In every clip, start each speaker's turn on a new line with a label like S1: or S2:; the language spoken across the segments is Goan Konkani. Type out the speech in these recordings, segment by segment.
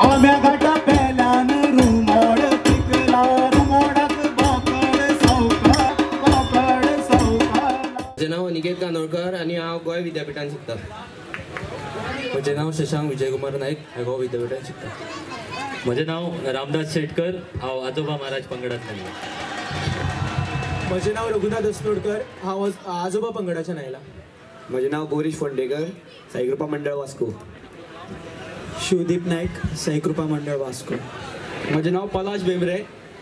S1: आम्या घाटा पेल्यान रुमोड पिकला रुमोडाक बोकड सवका बोकड सवका।
S2: म्हजें नांव अनिकेत कानोळकर आनी हांव गोंय विद्यापिठान शिकता।
S3: म्हजें नांव शशांक विजयकुमार नायक, हांव गोवा विद्यापिठान शिकता।
S4: म्हजें नांव रामदास शेटकर, हांव आजोबा महाराज पंगडांतल्यान।
S5: म्हजें नांव रघुनाथ अस्नोडकर, हांव आजोबा पंगडाच्यान आयला।
S6: म्हजें नांव गोरीश फोंडेकर, साईकृपा मंडळ वास्को।
S5: शिवदीप नायक, साईकृपा मंडळ वास्को।
S7: म्हजें नांव पलाश बेंब्रे,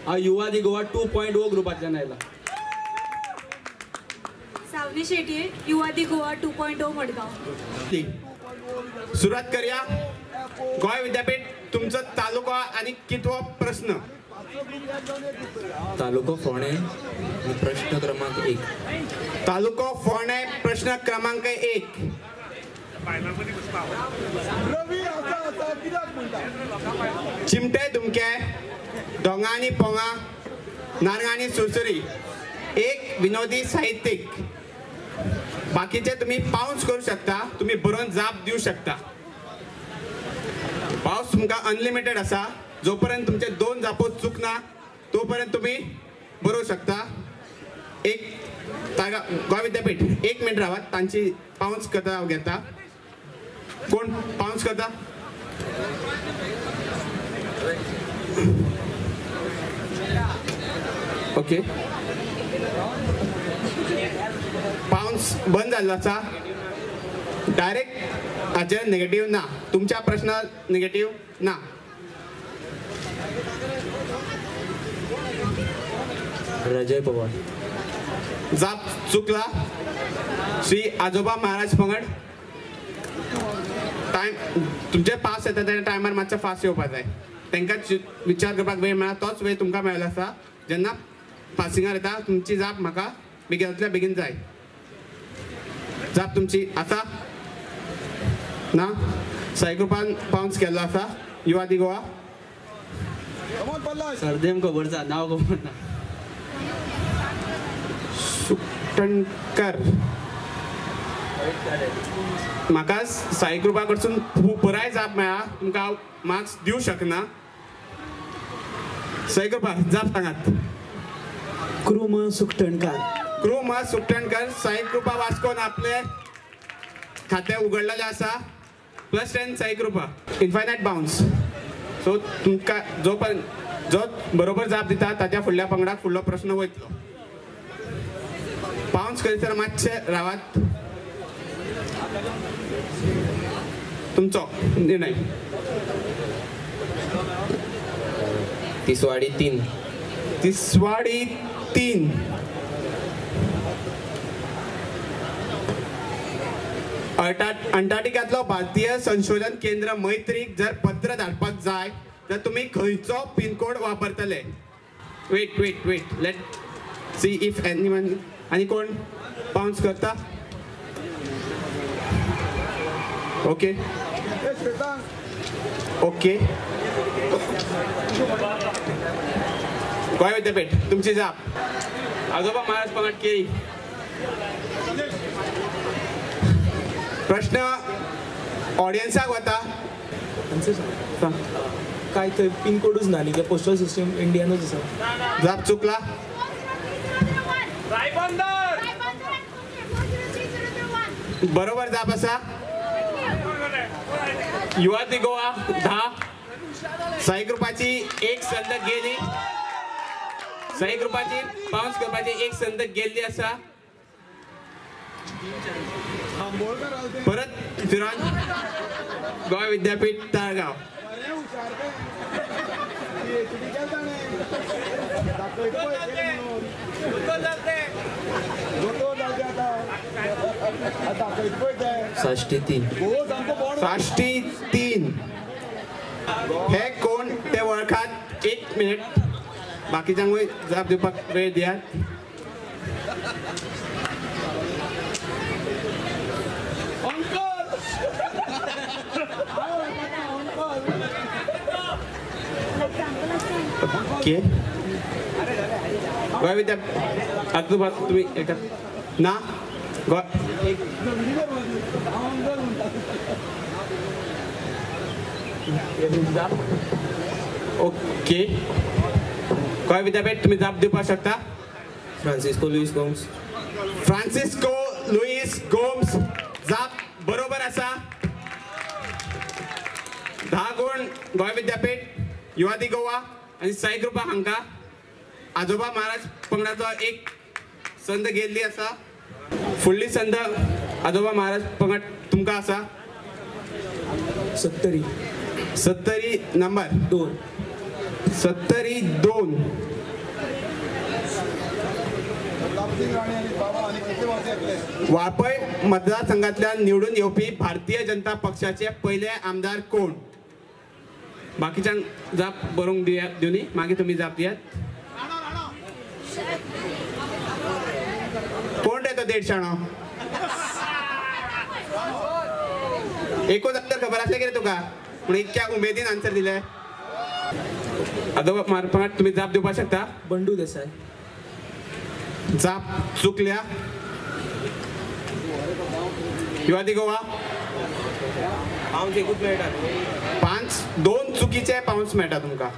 S7: हांव युवा दी गोवा 2.0 ग्रुपांतल्यान आयला।
S8: सावनी शेटये, युवा दी गोवा 2.0 मडगांव।
S9: सुरवात करया। गोंय विद्यापीठ, तुमचो तालुको आनी कितवो प्रश्न?
S3: तालुको फोंडें, प्रश्न क्रमांक 1।
S9: तालुको फोंडें, प्रश्न क्रमांक 1। चिमटे दुमके, दोंगांनी पोंगा, नारंगांनी सुरसुरी, एक विनोदी साहित्यिक। बाकीचे तुम्ही पाउंस करू शकता, तुम्ही बरोवन जाप दिवं शकता। पावस तुमकां अनलिमिटेड आसा, जोपर्यंत तुमचे 2 जापो चुकना तोपर्यंत तुम्ही बरोवं शकता। एक तागा गोंय विद्यापीठ, 1 मिनट रावात, तांची पावस करता हांव घेता। कोण पावस करता? ओके, पावस बंद जाल्लो आसा। डायरेक्ट हाचेर नेगेटीव ना, तुमच्या प्रश्न नेगेटीव ना।
S3: रजय पवार।
S9: जाप चुकला। श्री आजोबा महाराज पंगड। टायम तुमचे पास येता त्या टायमार मातशें फास्ट येवपा जाय, तांकां विचार करपाक वेळ मेळना, तोच वेळ तुमकां मेळ्ळो आसा। जेन्ना पासिंगार येता तुमची जाप म्हाका बेगिनांतल्या बेगीन जाय। जाप तुमची आसा ना? साईकृपान पावंस केल्लो आसा। युवा दी गोवा।
S7: सरदेम खबर जा, नांव खबर ना।
S9: सुकटणकर। म्हाका साईकृपा कडसून पुराय जाप मेळ्ळा, तुमकां हांव मार्क्स दिवं शकना। साईकृपा जाप सांगात।
S5: कृम सुकटणकार।
S9: कृम सुकटणकर। साईकृपा वास्कोन आपले खातें उगडलेलें आसा। +10 साईकृपा। Infinite bounce. सो तुमकां जो पर्यंत जो बरोबर जाप दिता ताच्या फुडल्या पंगडाक फुडलो प्रश्न वयतलो। बाउन्स करीसर मातशें रावात, तुमचो निर्णय।
S2: तिसवाडी 3।
S9: तिसवाडी 3। अंटार्क्टिकांतलो भारतीय संशोधन केंद्र मैत्रीक जर पत्र धाडपाक जाय तर तुमी खंयचो pin code वापरतले? Wait wait wait, let see if anyone. आनी कोण बाउन्स करता? ओके ओके, गोंय विद्यापीठ, तुमची जाप। आजोबा महाराज पंगड केरी। प्रश्न ऑडियन्साक वता।
S5: काय थंय पिनकोडूच ना न्ही, पोस्टल सिस्टम इंडियानूच आसा।
S9: जाप चुकला। बरोबर जाप आसा। युवा दी गोवा 10। साईकृपाची 1 संद गेली। साईकृपाची पावस करपाची 1 संद गेल्ली आसा। परत फिरान गोंय विद्यापीठ ताळगांव।
S3: साष्टी 3।
S9: साष्टी 3। हे कोण ते वळखात। 1 मिनिट, बाकीच्यांकूय जाप दिवपाक वेळ दियात। ओके, गोंय विद्यापीठ आजोबा तुम्ही एका ना गोंय जाप. ओके, गोंय विद्यापीठ तुमी जाप दिवपाक शकता.
S2: Francisco Luis Gomes.
S9: Francisco Luis Gomes जाप बरोबर आसा. 10 गुण गोंय विद्यापीठ, युवा दी गोवा आनी साई कृपा हांकां. आजोबा महाराज पंगडाचो एक संद गेल्ली आसा. फुडली संद आजोबा महाराज पंगड तुमकां आसा.
S5: सत्तरी.
S9: सत्तरी नंबर
S5: 2.
S9: सत्तरी 2. वाळपय मतदारसंघातल्यान निवडून येवपी भारतीय जनता पक्षाचे पयले आमदार कोण? बाकीच्यांक जाप बरोवंक दिवनी, मागीर तुमी जाप दियात. कोण रे तो देडशाणो? एकूच आन्सर खबर आसलें कितें तुका, पूण इतक्या उमेदीन आन्सर दिले. आजोबा महाराज तुमी जाप दिवपाक शकता.
S5: बंडू देसाय.
S9: जाप चुकल्या. युवा दी गोवा
S2: पावंस एकूच मेळटा.
S9: 5 2 चुकीचे पावंस मेळटा तुमकां.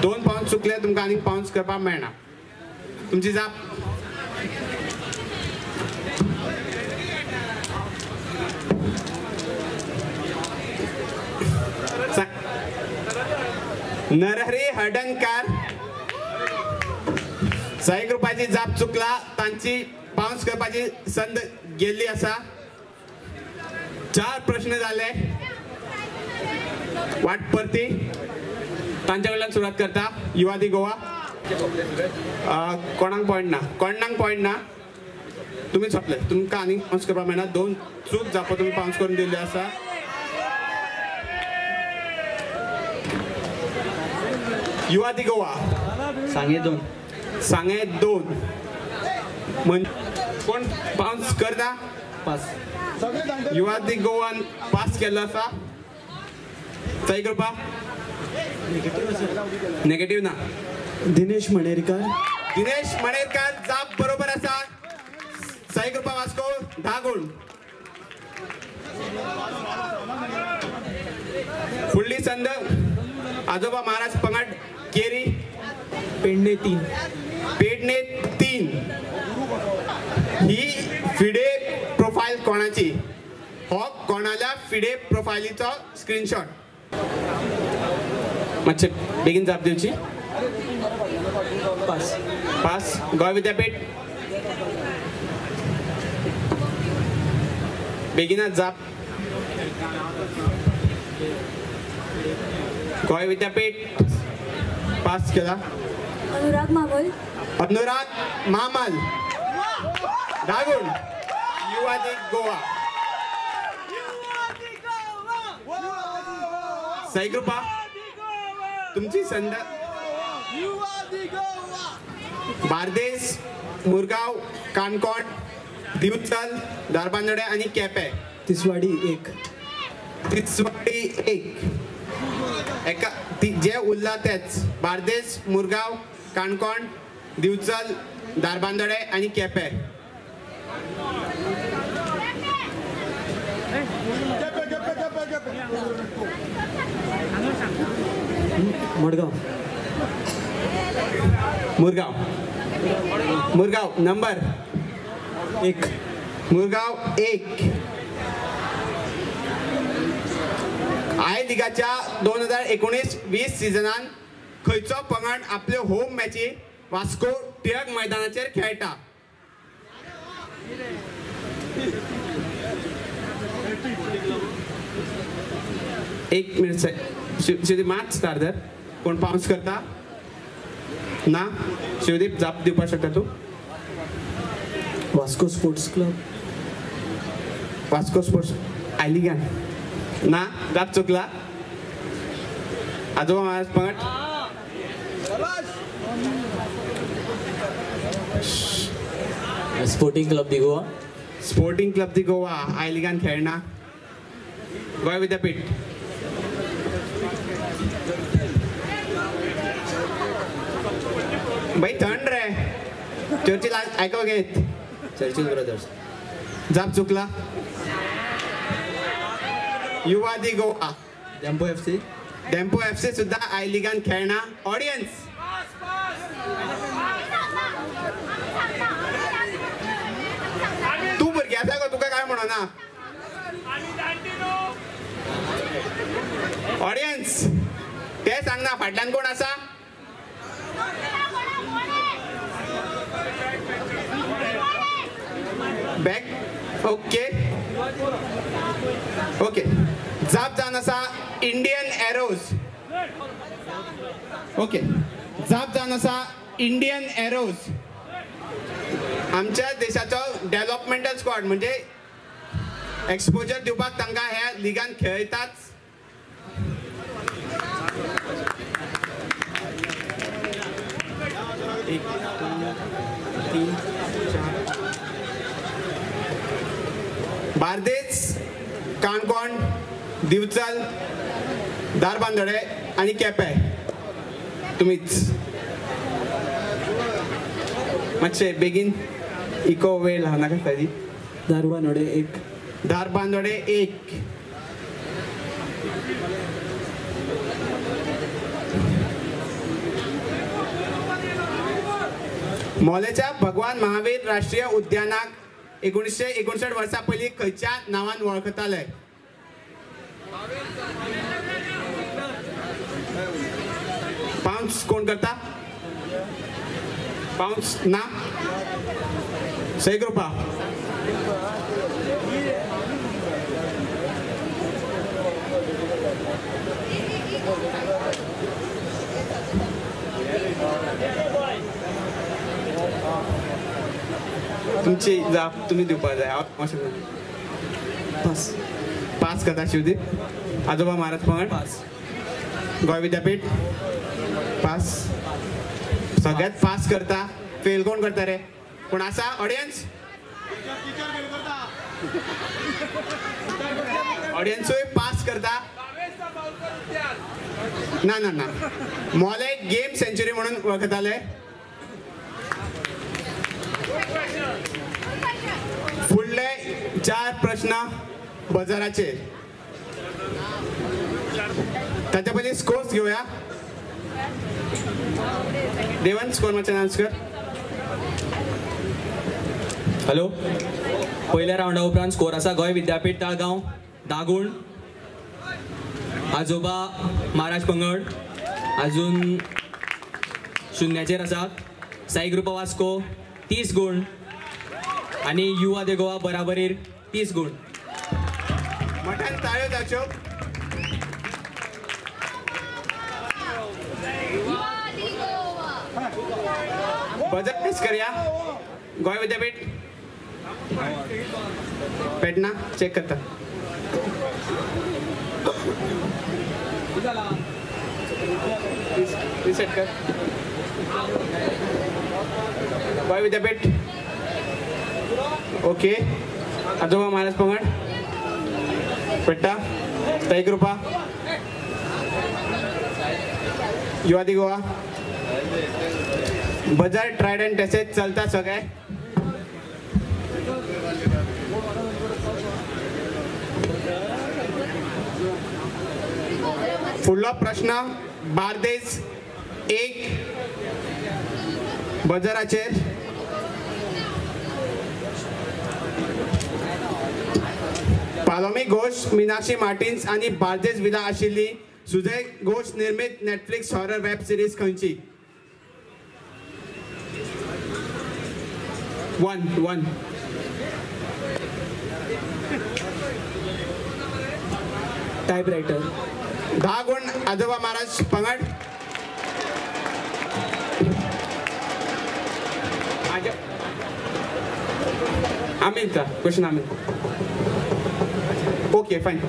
S9: 2 पावंस चुकले तुमकां आनीक पावंस करपाक मेळना. तुमची जाप. नरहरी हळदणकार. साई कृपाची जाप चुकला, तांची पावंस करपाची संद गेल्ली आसा. 4 प्रश्न जाले. वाट परती तांच्या कडल्यान सुरवात करता. युवा दी गोवा. कोणाक पॉयंट ना, कोणाक पॉयंट ना. तुमी सोंपले, तुमकां आनीक पावंस करपाक मेळना. 2 चूक जापो तुमी पावंस करून दिल्ल्यो आसा. युवा दी गोवा.
S7: सांगे 2.
S9: सांगे 2. कोण पावंस करता?
S7: पास.
S9: युवा दी गोवान पास केल्लो आसा. साई कृपा नेगेटीव ना.
S1: दिनेश मणेरकर.
S9: दिनेश मणेरकर जाप बरोबर आसा. साई कृपा वास्को 10 गुण. फुडली संद आजोबा महाराज पंगड केरी.
S5: पेडणे 3.
S9: पेडणे 3. ही फिडे प्रोफायल कोणाची? हो कोणाल्या फिडे प्रोफायलीचो स्क्रीनशॉट. मातशें बेगीन जाप दिवची.
S5: पास.
S9: पास. गोंय विद्यापीठ बेगीनाच जाप. गोंय विद्यापीठ पास केला.
S8: अनुराग मामल.
S9: अनुराग मामल 10 गुण. युवा दी गोवा. साई कृपा तुमची संद. बार्देस, मुरगांव, काणकोण, दिवचल, धारबांदोडे आनी केपें.
S1: तिसवाडी 1.
S9: तिसवाडी 1. एका जे उरला तेच. बार्देस, मुरगांव, काणकोण, दिवचल, धारबांदोडे आनी केपें.
S1: मडगांव.
S9: मुरगांव. मुरगांव नंबर
S1: 1.
S9: मुरगांव 1. I लिगाच्या 2019-20 सिजनान खंयचो पंगड आपल्यो होम मॅची वास्को टिळक मैदानाचेर खेळटा? एक मिनिट शिवदीप मात स्टार धर. कोण पावंस करता ना? शिवदीप जाप दिवपाक शकता तूं.
S5: Vasco sports club.
S9: Vasco sports I लिगान ना, जाप चुकला. आजोबा महाराज पंगड.
S4: Sporting club de Goa.
S9: Sporting club de Goa I लिगान खेळना. गोंय विद्यापीठ भाई थंड रे. चर्चिल आयको घेत.
S2: Churchill brothers.
S9: जाप चुकला. युवा दी Goa.
S7: Dempo FC.
S9: Dempo FC सुद्धा I लिगान खेळना. ऑडियन्स तू भुरगे आसा गो, तुका काय म्हणना. ऑडियन्स ते सांगना फाटल्यान कोण आसा. Back okay okay. जाप जावन आसा इंडियन एरोज. ओके, जाप जावन आसा इंडियन एरोज. आमच्या देशाचो डेव्हलपमेंटल स्क्वॉड म्हणजे एक्सपोजर दिवपाक तांकां ह्या लिगान खेळयताच.
S1: एक 2 3 4.
S9: बार्देस, काणकोण, दिवचल, धारबांदोडे आनी केपें तुमीच मातशे बेगीन इको वेळ लावं नाका सारी.
S1: धारबांदोडे 1.
S9: धारबांदोडे 1. मोलेच्या भगवान महावीर राष्ट्रीय उद्यानाक 1959 वर्सां पयलीं खंयच्या नांवान वळखताले? बाउन्स कोण करता? बाउन्स ना सई कृपा. तुमची जाप तुम्ही दिवपाक जाय.
S1: पास.
S9: पास करता शिवदीप. आजोबा महाराज पंगड
S1: पास.
S9: गोंय विद्यापीठ पास. सगळ्यात पास करता. फेल कोण करता रे? कोण आसा ऑडियन्स? ऑडियन्सूय पास करता. ना ना ना. मोले गेम सेंचुरी म्हणून वळखताले. फुडले 4 प्रश्न बजाराचेर. ताच्या पयलीं स्कोर्स घेवया. देवन स्कोर मातशें अनावन्स कर.
S7: हॅलो, पयल्या रावंडा उपरांत स्कोर आसा गोंय विद्यापीठ ताळगांव 10 गूण, आजोबा महाराज पंगड अजून 0 आसा, साई कृपा वास्को 30 गूण आनी युवा दे गोवा बराबरीर 30 गूण.
S9: मोठ्यान ताळयो जावच्यो. बजर प्लीज करया. गोंय विद्यापीठ पेटना चेक करता. रिसेट कर. गोंय विद्यापीठ ओके. आजोबा महाराज पंगड पेट्टा. Sai Kripa Yuva de Goa. Buzzer Trident तशेंच चलता सगळे. फुडलो प्रश्न बार्देस 1 बजराचेर. पालोमी घोष, मीनाक्षी मार्टिन्स आनी बार्देस विला आशिल्ली सुजय घोष निर्मित नेटफ्लिक्स हॉरर वेब सिरीज खंयची? 1 1.
S1: टायपरायटर.
S9: 10 गुण आजोबा महाराज पंगड. आमी दिता क्वेश्चन आमी. Okay fine.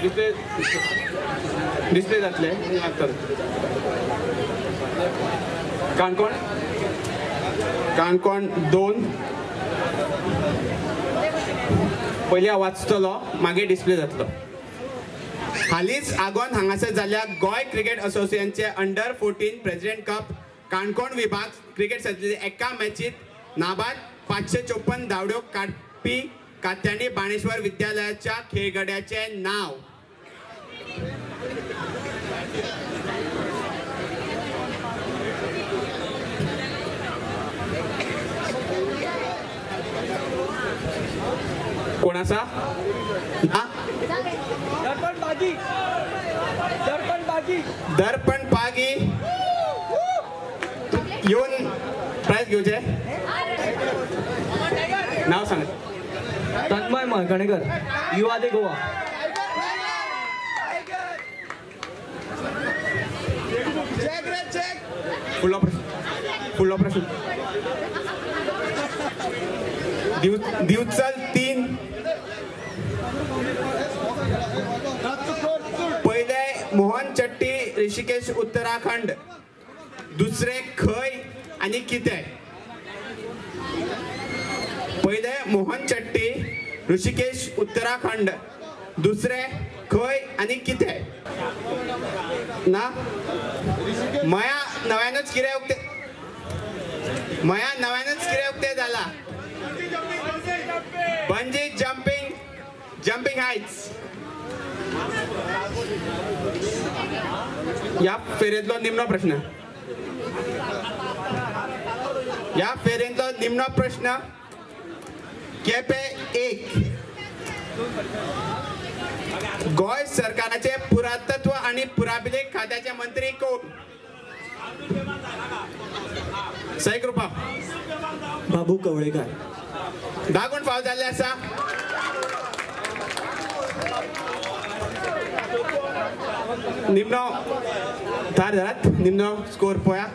S9: Display display जातले. काणकोण काणकोण 2. पयलीं हांव वाचतलो मागीर डिस्प्ले जातलो. हालींच आगोंद हांगासर जाल्ल्या गोंय क्रिकेट असोसिएशनचे अंडर 14 प्रेसिडेंट कप काणकोण विभाग क्रिकेट सर्तीच्या एका मॅचीत नाबाद 554 धांवड्यो काडपी कात्यायनी बाणेश्वर विद्यालयाच्या खेळगड्याचे नाव. कोण आसा?
S5: दर्पण पागी. दर्पण पागी.
S9: दर्पण पागी येवन प्रायज घेवचे. नाव सांग.
S1: तन्मय मळकणेकर, युवा दे गोवा.
S9: फुडलो प्रश्न. फुडलो प्रश्न. दिवचल 3. पहिले मोहन चट्टी ऋषिकेश उत्तराखंड. दुसरे खंय आनी कितें? पहिले मोहन चट्टी ऋषिकेश उत्तराखंड. दुसरे खंय आनी कितें? ना मया नव्यानच कितें उक्ते मया नव्यानच कितें उक्ते जाला. Bungee jumping jumping heights. ह्या फेरेंतलो निमणो प्रश्न. ह्या फेरेंतलो निमणो प्रश्न. केपें 1. गोंय सरकाराचे पुरातत्व आनी पुराभिलेख खात्याचे मंत्री कोण? साई कृपा
S1: बाबू कवळेकर.
S9: 10 गुण फाव जाल्ले आसा. निमणो थार धरात. निमणो स्कोर पळया.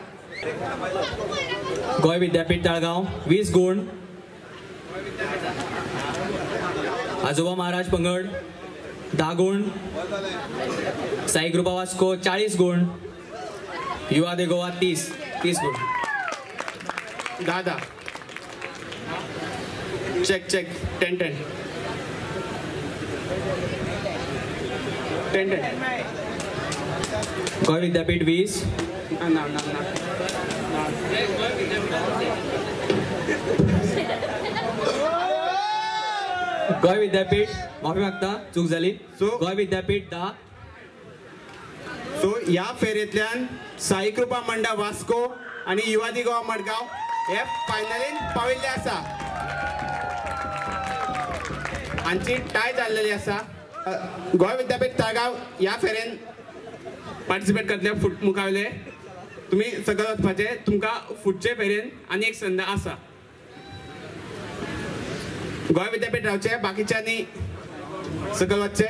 S7: गोंय विद्यापीठ ताळगांव 20 गुण. आजोबा महाराज पंगड 10 गुण. साई कृपा वास्को 40 गुण. युवा दे गोवा 30 गुण.
S9: 10 चेक चेक 10 10 10 10.
S7: Goa Vidyapeeth 20.
S9: ना ना ना
S7: गोंय विद्यापीठ माफी मागता, चूक जाली. गोंय विद्यापीठ 10.
S9: सो ह्या फेरेंतल्यान साई कृपा मंडळ वास्को आनी युवा दी गोवा मडगांव हे फायनलीन पाविल्ले आसा. हांची टाय जाल्लेली आसा. गोंय विद्यापीठ ताळगांव ह्या फेरेन पार्टिसिपेट करतले मुखावयले. तुमी सकयल वचपाचे. तुमकां फुडचे फेरेन आनी एक संद आसा. गोंय विद्यापीठ रावचे, बाकीच्यांनी सकयल वचचे.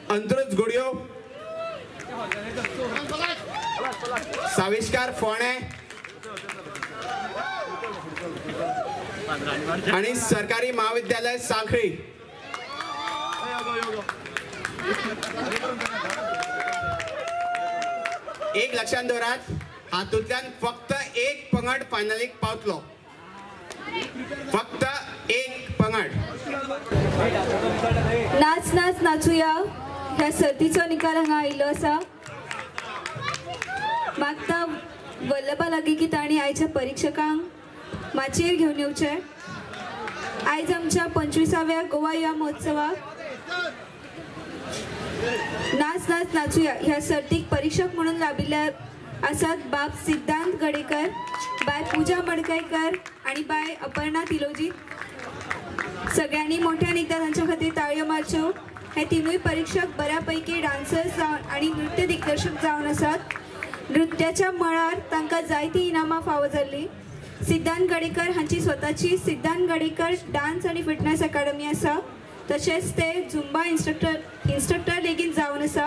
S9: अंत्रुज गुडयो, साविष्कार फोणे आणि सरकारी महाविद्यालय सांखळी. एक लक्षात दवरात, हातूंतल्यान फक्त एक पंगड फायनलीक पावतलो. फक्त एक पंगड.
S8: नाच नाच नाचुया ह्या सर्तीचो निकाल हांगा आयिल्लो आसा. मागता वल्लभा लागीं की तांणी आयच्या परिक्षकांक माचयेर घेवन येवचें. आयज आमच्या 25व्या गोवा युवा महोत्सवाक नाच नाच नाचुया ह्या सर्तीक परीक्षक म्हणून लाभिल्ले आसात बाब सिद्धांत गडेकर, बाय पूजा मडकयकर आनी बाय अपर्णा तिलोजी. सगळ्यांनी मोठ्यान एकदा तांच्या खातीर ताळयो मारच्यो. हे तिनूय परीक्षक बऱ्यापैकी डान्सर्स जावन आनी नृत्य दिग्दर्शक जावन आसात. नृत्याच्या मळार तांकां जायतीं इनामां फावो जाल्लीं. सिद्धांत गडेकर हांची स्वताची सिद्धांत गडेकर डान्स आनी फिटनेस अकादमी आसा. तशेंच ते झुंबा इन्स्ट्रक्टर लेगीत जावन आसा.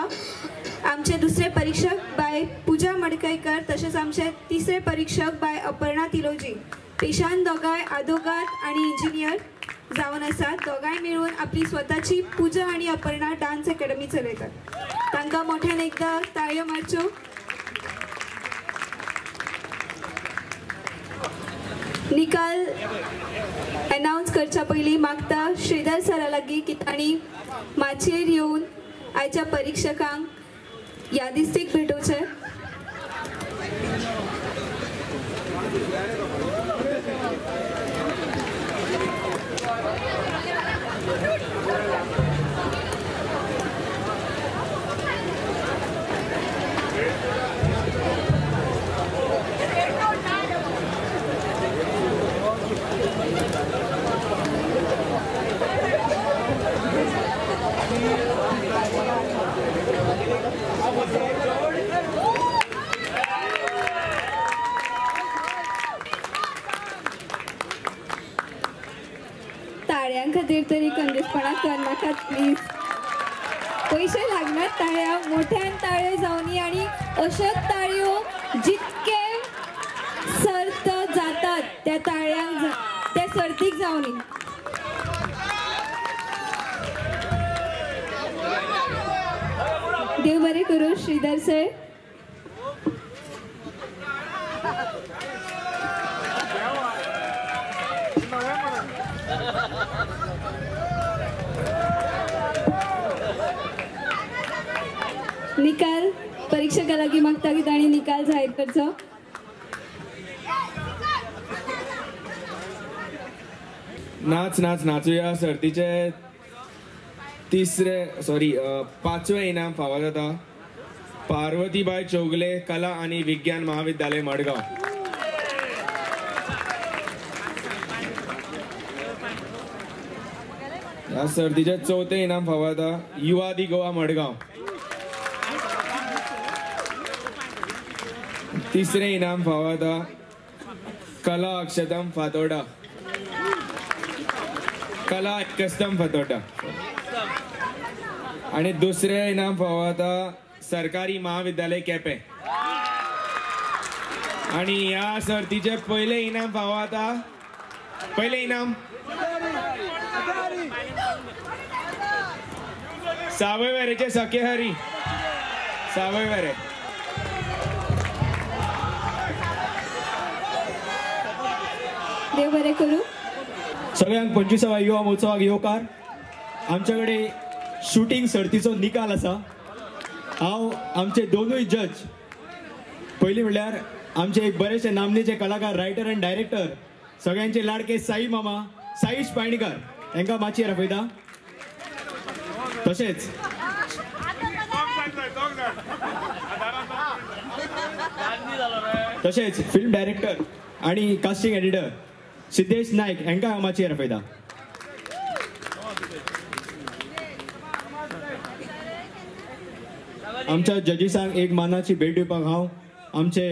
S8: आमचे दुसरे परीक्षक बाय पूजा मडकयकर तशेंच आमचे तिसरे परीक्षक बाय अपर्णा तिलोजी. पेशान दोगांय आदोगाद आनी इंजिनियर जावन आसात. दोगांय मेळून आपली स्वताची पूजा आनी अपर्णा डान्स अकॅडमी चलयतात. तांकां मोठ्यान एकदां ताळयो मारच्यो. निकाल अनाउन्स करच्या पयलीं मागता श्रीधर सरा लागीं की तांणी माचयेर येवन आयच्या परिक्षकांक यादिस्तीक भेटोवचें. खातीर तरी कंजूसपणा करनाकात प्लीज. पयशे लागनात ताळ्या, मोठ्यान ताळयो जावनी आनी अश्योच ताळयो जितके सर्त जातात त्या ताळयांक त्या सर्तीक जावनी. देव बरें करूं श्रीधर सर. निकाल परीक्षका लागीं मागता की तांणी निकाल जाहीर करचो.
S10: नाच नाच नाचुया सर्तीचे पांचवें इनाम फावो जाता पार्वतीबाय चौगले कला आनी विज्ञान महाविद्यालय मडगांव. ह्या सर्तीचे चवथें इनाम फावो जाता युवा दी गोवा मडगांव. तिसरें इनाम फावो जाता कला अक्षतम फातोर्डा, कला एकस्तम फातोर्डा. आणि दुसरें इनाम फावो जाता सरकारी महाविद्यालय केपें. आणि ह्या सर्तीचें पयलें इनाम फावो जाता, पयलें इनाम सावयवेरेचे सखे हरी, सावयवेरे.
S8: देव बरें करूं.
S1: सगळ्यांक 25व्या युवा महोत्सवाक येवकार. आमचे कडेन शुटींग सर्तीचो निकाल आसा. हांव आमचे दोनूय जज, पयलीं म्हणल्यार आमचे एक बरेचशे नामनेचे कलाकार, रायटर आनी डायरेक्टर, सगळ्यांचे लाडके साई मामा साईश पायणीकर हांकां माचयेर आपयता. तशेंच तशेंच फिल्म डायरेक्टर आनी कास्टिंग एडिटर सिद्धेश नायक हांकां हांव माचयेर आपयता. आमच्या जजीसांक एक मानाची भेट दिवपाक हांव आमचे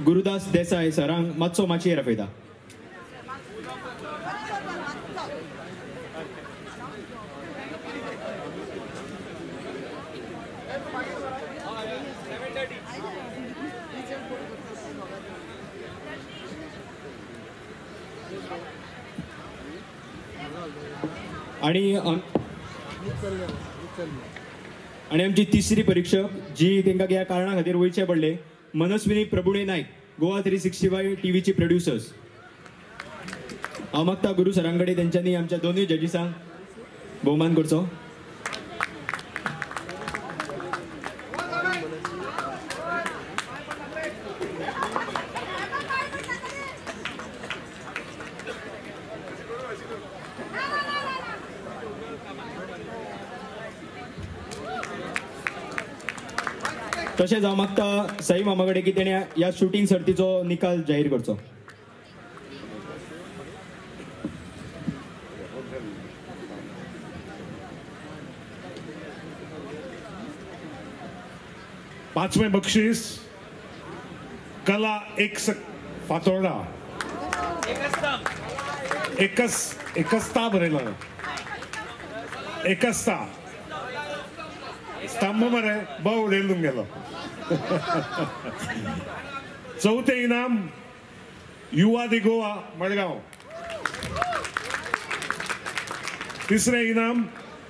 S1: गुरुदास देसाय सरांक मातसो माचयेर आपयता. आणि आमची तिसरी परीक्षक जी तांकां ह्या कारणा खातीर वयचें पडलें, मनस्विनी प्रभुणे नायक, गोवा 365 टीव्हीची प्रोड्युसर्स. हांव मागता गुरू सरां कडेन तेंच्यांनी आमच्या दोनूय जजीसांक भोवमान करचो. तशेंच हांव मागता साई मामा कडेन की तेणें ह्या शुटींग सर्तीचो निकाल जाहीर करचो.
S11: पांचवें बक्षीस कला एक फातोर्डा, एकस्ता बरयला, एकस्ता स्तंभ मरे ब उडयलो तुमगेलो. चवथें इनाम युवा दी गोवा मडगांव. तिसरें इनाम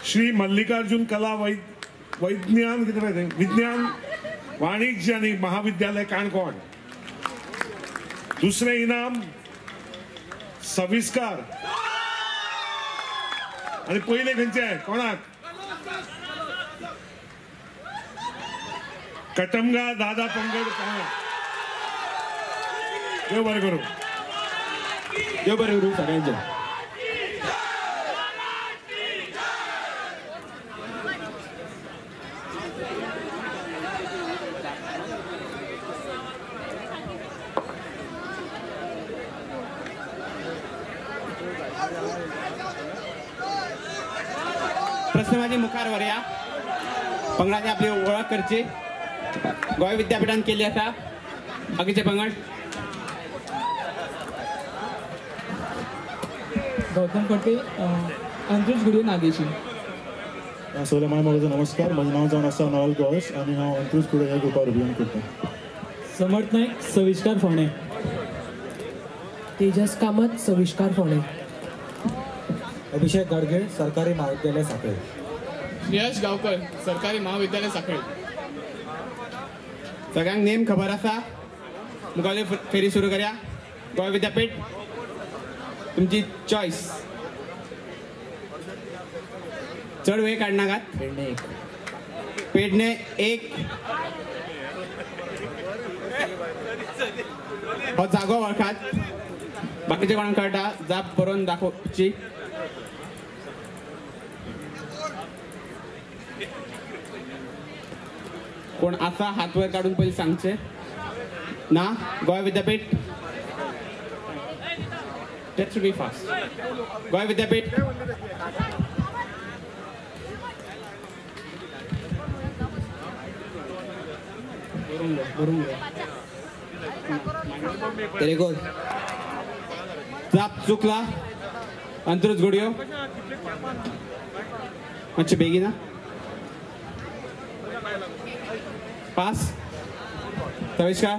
S11: श्री मल्लिकार्जुन कला वैज्ञान कितें विज्ञान वाणिज्य आनी महाविद्यालय काणकोण. दुसरें इनाम सविस्कार. आनी पयलें खंयचें कोणाक? कटमगा दादा पंगड पावणा. देव बरें करूं.
S1: देव बरें करूं सगळ्यांचें.
S9: प्रश्न माझी मुखार व्हरया. पंगडांनी आपली वळख करची. गोंय विद्यापीठान केल्ली आसा. बाकीचे पंगड.
S5: गौतम फडते, अंत्रुज गुडयो नागेशी.
S12: सगळ्या माय मोगाचो नमस्कार. म्हजें नांव जावन आसा नॉल गॉस आनी हांव अंत्रुज गुडयो ह्या ग्रुपार रिप्रेजेंट करता.
S5: समर्थ नाईक, सविष्कार फोंडें.
S13: तेजस कामत, सविष्कार फोंडें.
S14: अभिषेक गाडगे, सरकारी महाविद्यालय साखळे.
S15: यश गांवकर, सरकारी महाविद्यालय साखळे.
S9: सगळ्यांक नेम खबर आसा. मुखावली फेरी सुरू करया. गोंय विद्यापीठ, तुमची चॉयस. चड वेळ काडनाकात.
S4: पेडणे 1.
S9: पेडणे 1. हो जागो वळखात. बाकीचे कोणाक कळटा जाप बरोवन दाखोवची. कोण आसा हात वयर काडून पयलीं सांगचे ना. Goa Vidyapeeth, that should be fast. Goa Vidyapeeth,
S2: Terekhol.
S9: जाप चुकला. अंत्रुज गुडयो, मातशें बेगीन. पास. सविष्कार,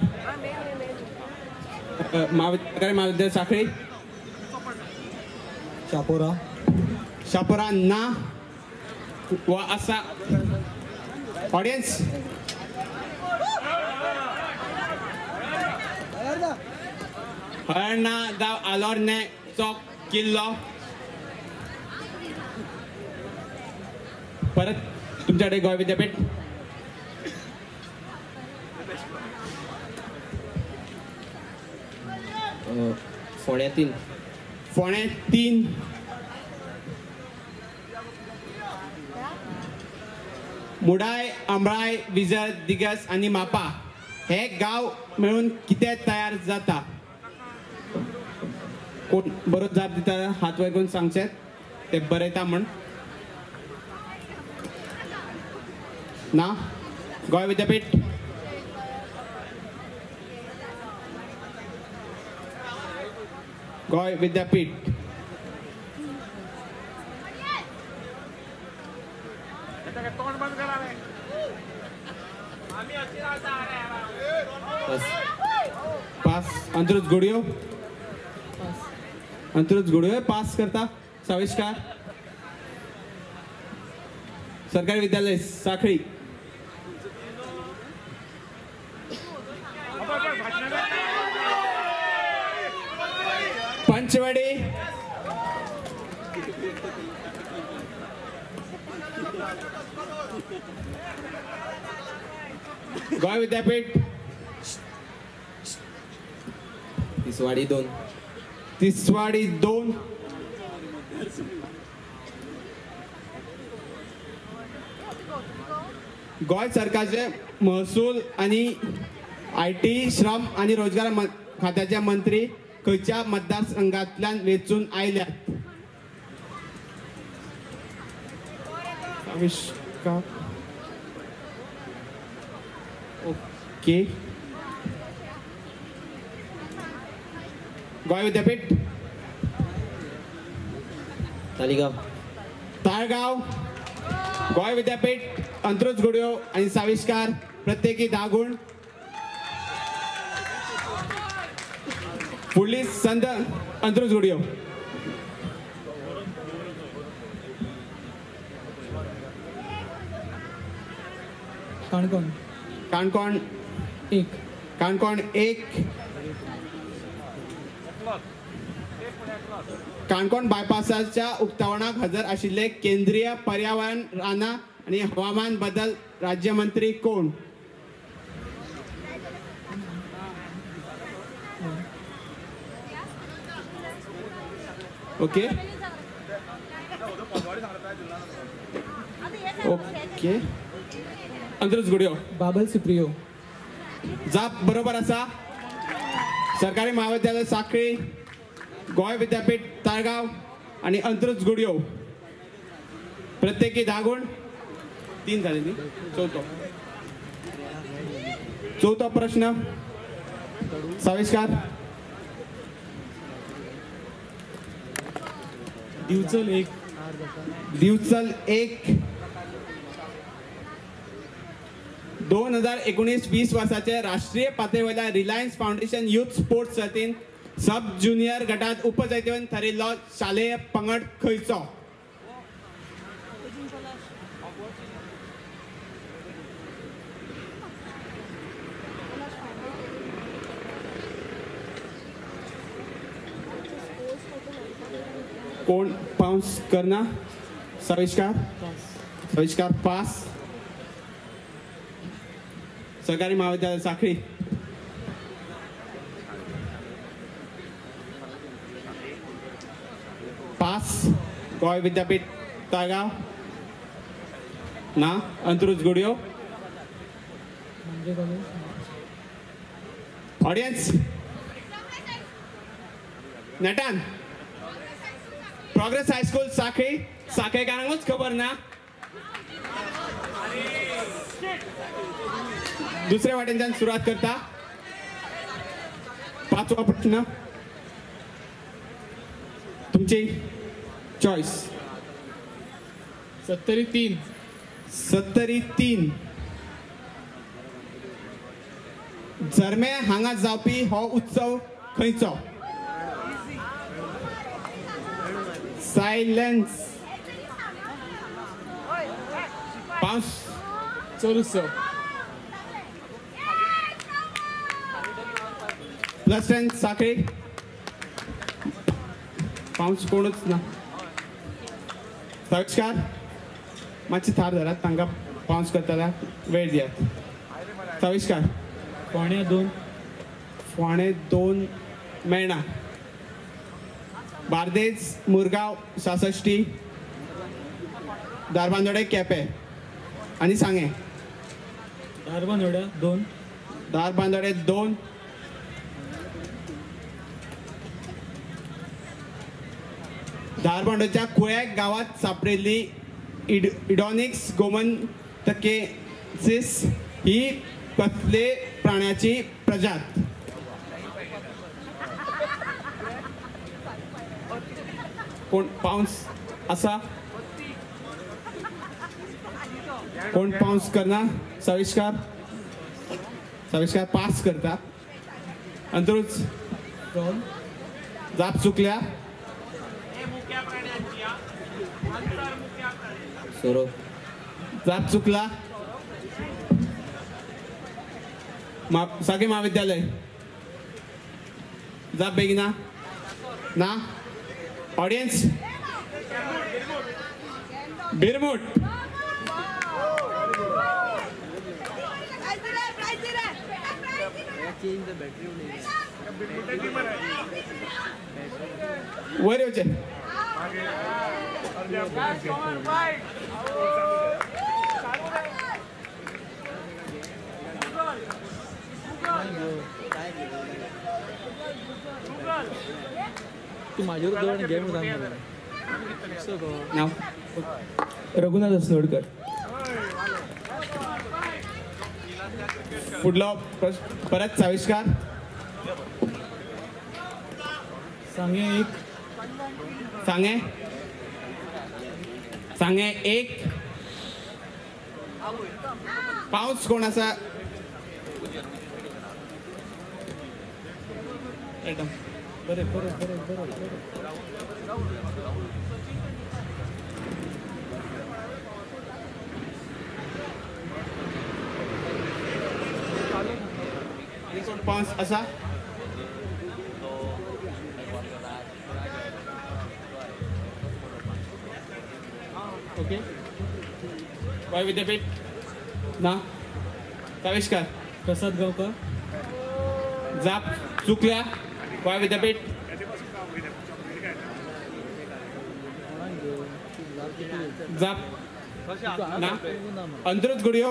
S9: महाविद्यालय महाविद्यालय साखळी.
S14: शापोरा.
S9: शापोरा ना वा आसा. ऑडियन्स, हळर्णा जावं आलोर्णे चौक किल्लो. परत तुमच्याकडे गोंय विद्यापीठ.
S2: फोंडें 3.
S9: फोंडें 3. मुडाय, आंबळाय, विजर, दिगस आनी मापा हे गांव मेळून कितें तयार जाता? कोण बरो जाप दिता हात वयर करून सांगचे ते बरयता म्हण ना. गोंय विद्यापीठ, गोंय विद्यापीठ. पास. अंत्रुज गुडयो, अंत्रुज गुडयो पास करता. सविष्कार, सरकारी विद्यालय साखळी. पंचवडी, गोंय विद्यापीठ.
S2: तिसवाडी 2.
S9: तिसवाडी 2. गोंय सरकारचे महसूल आनी IT, श्रम आनी रोजगार खात्याचे मंत्री खंयच्या मतदारसंघांतल्यान वेंचून आयल्यात? ओके. गोंय विद्यापीठ.
S2: तालिगांव.
S9: ताळगांव. गोंय विद्यापीठ, अंत्रुज गुडयो आनी साविष्कार प्रत्येकी 10 गुण. फुडली संद अंत्रुज गुडयो.
S5: काणकोण.
S9: काणकोण
S5: 1.
S9: काणकोण 1. काणकोण बायपासाच्या उक्तावणाक हजर आशिल्ले केंद्रीय पर्यावरण, रानां आनी हवामान बदल राज्यमंत्री कोण? Okay okay. अंत्रुज गुडयो.
S5: बाबल सुप्रियो.
S9: जाप बरोबर आसा. सरकारी महाविद्यालय साखळी, गोंय विद्यापीठ ताळगांव आनी अंत्रुज गुडयो प्रत्येकी 10 गुण. 3 जाले न्ही. चवथो चवथो प्रश्न. सविष्कार.
S13: दिवचल 1.
S9: दिवचल 1. 2019-20 वर्साचे राष्ट्रीय पातळेवयल्या रिलायन्स फाउंडेशन युथ स्पोर्ट्स सर्तीन सब ज्युनियर गटात उपजैतिवंत थारिल्लो शालेय पंगड खंयचो? कोण पाउंस करना? सविष्कार, सविष्कार पास. सरकारी महाविद्यालय साखळी. पास. गोंय विद्यापीठ ताळगांव ना. अंत्रुज गुडियो. ऑडियन्स नेटान. Progress high school Sakhali. साखळेकारांकूच खबर ना. दुसऱ्या वाटेनच्यान सुरवात करता. पाचवा प्रश्न, तुमची चॉईस.
S15: 73.
S9: 73. झरमे हांगा जावपी हो उत्सव खंयचो? सायलन्स. पावस.
S15: चोर उत्सव.
S9: +10 साखळी. पावस कोणूच ना. सविष्कार मातशी थार धरात, तांकां पावस करतना वेळ दियात. सविष्कार.
S13: 1.75.
S9: 1.75 मेळना. बार्देज, मुरगांव, सासश्टी, धारबांदोडे, केपें आनी सांगें.
S13: धारबांदोड्या 2.
S9: धारबांदोडे 2. धारबांदोड्याच्या कुळ्या गांवात सापडिल्ली इडॉनिक्स गोमंतकेसिस ही कसले प्राण्याची प्रजात? कोण पावस आसा? कोण पावस करना? सविष्कार. सविष्कार पास करता. अंतरूच जाप चुकल्या. जाप चुकला. साखळी महाविद्यालय जाप बेगिना ना. ऑडियन्स. बिरमुट. वयर येवचे.
S13: तू माझ्यावर दोन गेम
S9: नाव?
S5: रघुनाथ असनोडकर.
S9: फुडलो प्रश्न परत सविष्कार.
S13: सांगें 1.
S9: सांगें. सांगें 1. पावस कोण आसा?
S13: बरें बरें बरें बरें.
S9: पावस आसा? ओके. गोंय विद्यापीठ ना. सविष्कार.
S13: प्रसाद गांवकर.
S9: जाप चुकल्या. गोंय विद्यापीठ. जाप ना. अंत्रुज गुडियो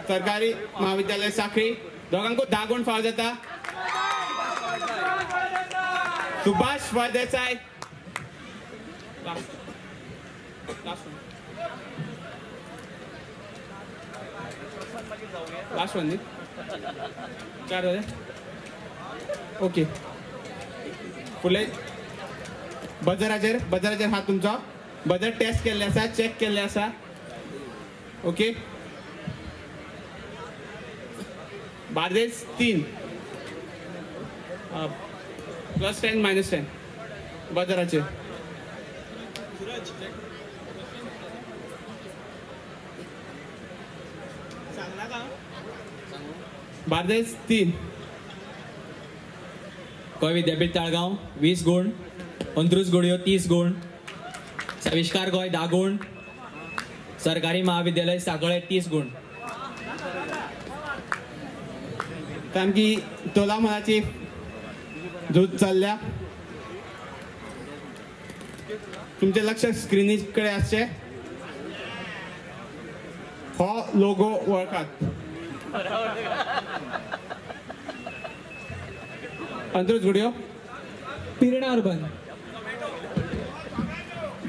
S9: सरकारी महाविद्यालय साखळी. दोगांकूच 10 गुण फावो जाता. सुभाष फळदेसाय. लास्ट वन न्ही? 4 जाले. ओके. फुडले बजराचेर, बजराचेर हात तुमचो. बजर टेस्ट केल्ले आसा, चॅक केल्ले आसा. ओके, बार्देस 3 +10 -10 बजराचेर. बार्देस 3.
S7: गोंय विद्यापीठ ताळगांव 20 गुण, अंत्रुज गुडयो 30 गुण, आविष्कार गोंय 10 गुण, सरकारी महाविद्यालय सांखळे 30 गुण.
S9: सामकी तोलामोलाची झूज चल्ल्या. तुमचें लक्ष स्क्रिनी कडेन आसचें. हो लोगो वळखात. अंत्रुज गुडयो,
S13: पिर्णा अर्बन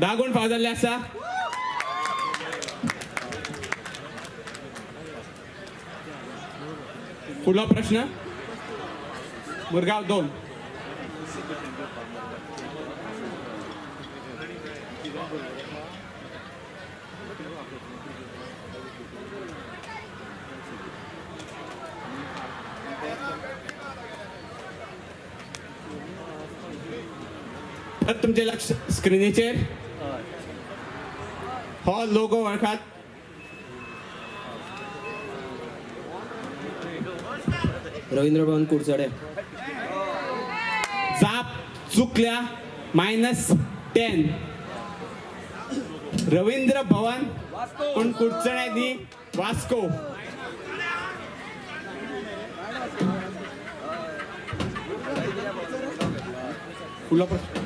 S9: 10 गुण फावो जाल्ले आसा. फुडलो प्रश्न मुरगांव 2. तुमचें लक्ष स्क्रिनीचेर. हो लोगो वळखात.
S2: रवींद्र भवन कुडचडे.
S9: जाप चुकल्या, -10. रवींद्र भवन पूण कुडचडे न्ही, वास्को. फुडलो प्रश्न.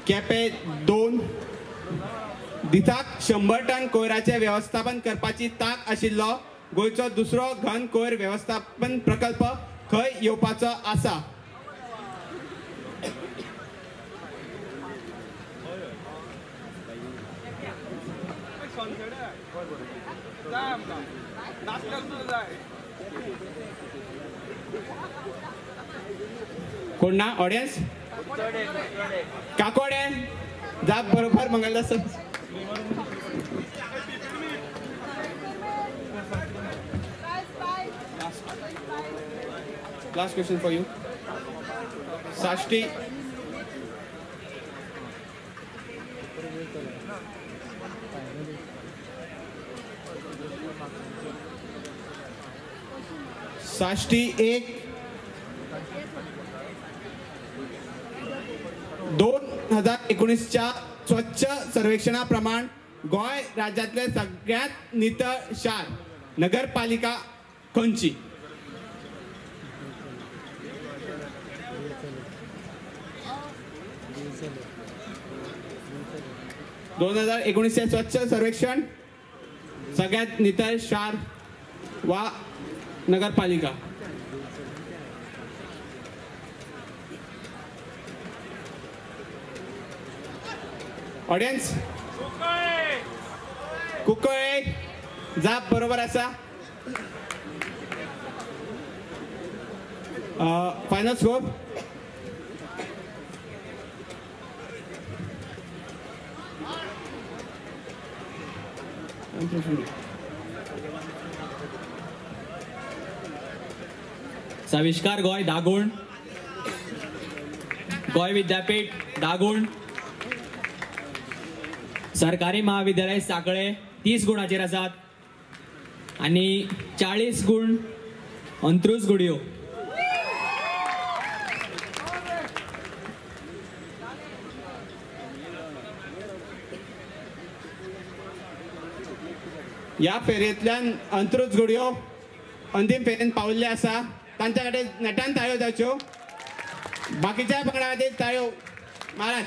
S9: केपें 2. दिसाक 100 टन कोयराचें वेवस्थापन करपाची तांक आशिल्लो गोंयचो दुसरो घन कोयर वेवस्थापन प्रकल्प खंय येवपाचो आसा? कोण ना ऑडियन्स? काकोडे. जाप बरोबर Mangaldas. Last question for you. Sashti. Sashti 1. 2019च्या स्वच्छ सर्वेक्षणाप्रमाण गोंय राज्यातले सगळ्यात नितळ शार नगरपालिका खंयची? दोन 2019 स्वच्छ सर्वेक्षण सगळ्यात नितळ शार वा नगरपालिका. ऑडियन्स कुंकळे जाप बरोबर आसा. फायनल स्कोर
S7: साविष्कार गोंय 10 गुण, गोंय विद्यापीठ 10 गुण, सरकारी महाविद्यालय सांखळे 30 गुणाचेर आसात आनी 40 गुण अंत्रुज गुडयो.
S9: ह्या फेरयेंतल्यान अंत्रुज गुडयो अंतीम फेरयेंत पाविल्ले आसा. तांच्या खातीर नेटान ताळयो जावच्यो. बाकीच्या पंगडा खातीर ताळयो मारात.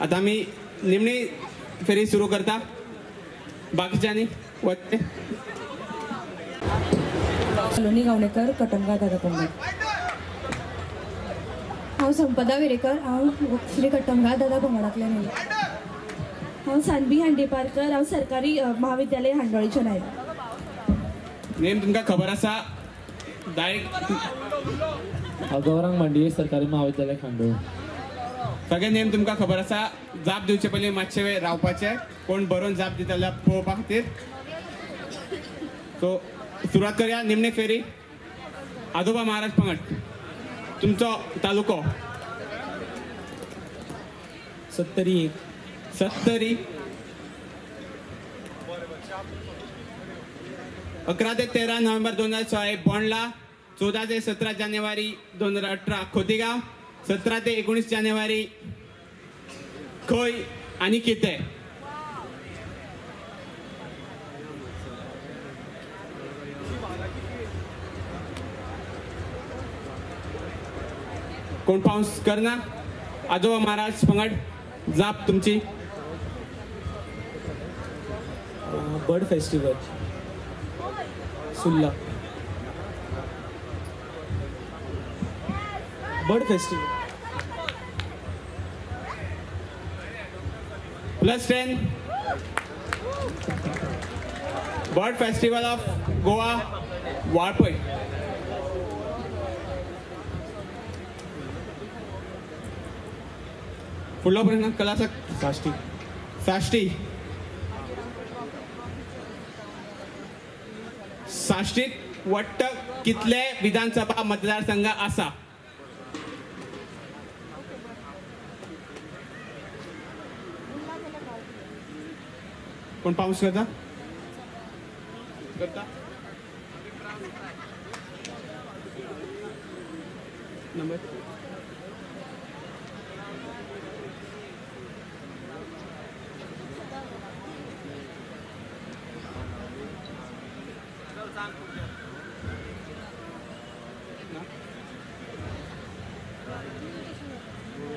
S9: आतां आमी निमणी फेरी सुरू करता. बाकीच्यांनी वचचें.
S16: सलोनी गावणेकर, कटंगा दादा पंगड. हांव संपदा विरेकर, हांव श्री कट्टमगाळ दादा पंगडांतल्यान आयलां.
S17: हांव सानवी हांडेपारकर, हांव सरकारी महाविद्यालय हांडोळीच्यान आयलां.
S9: नेम तुमकां खबर आसा. डायरेक्ट
S18: हांव गौरांग मांडये, सरकारी महाविद्यालय खांडोळ.
S9: सगळे नेम तुमकां खबर आसा. जाप दिवचे पयलीं मातशे वेळ रावपाचे, कोण बरोवन जाप दिता जाल्यार पळोवपा खातीर. सो सुरवात करया निमणे फेरी. आजोबा महाराज पंगड, तुमचो तालुको?
S5: 71.
S9: 70. 11 ते 13 नोव्हेंबर 2016 बोंडला, 14 ते 17 जानेवारी 2018 खोतीगांव, 17 ते 19 जानेवारी खंय आनी कितें? कोण पावस करना? आजोबा महाराज पंगड, जाप तुमची.
S5: Bird festival, Surla. Bird festival.
S9: +10. Bird festival of Goa, Valpoi. फुडलो प्रश्न कलासक.
S12: साश्टी.
S9: साश्टी. साश्टीत वट्ट कितले विधानसभा मतदारसंघ आसा? कोण पावस करता? करता? Number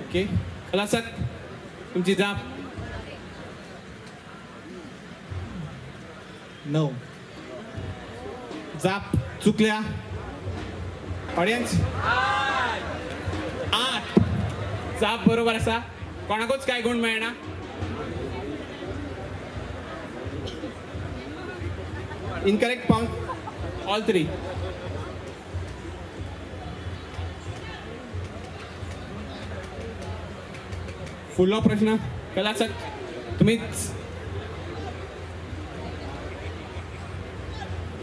S9: okay. कलासक, तुमची जाप.
S5: 9.
S9: जाप चुकल्या. ऑडियन्स 8. जाप बरोबर आसा. कोणाकूच काय गुण मेळना. इनकरेक्ट पावन ऑल 3. फुडलो प्रश्न कलासक तुमीच.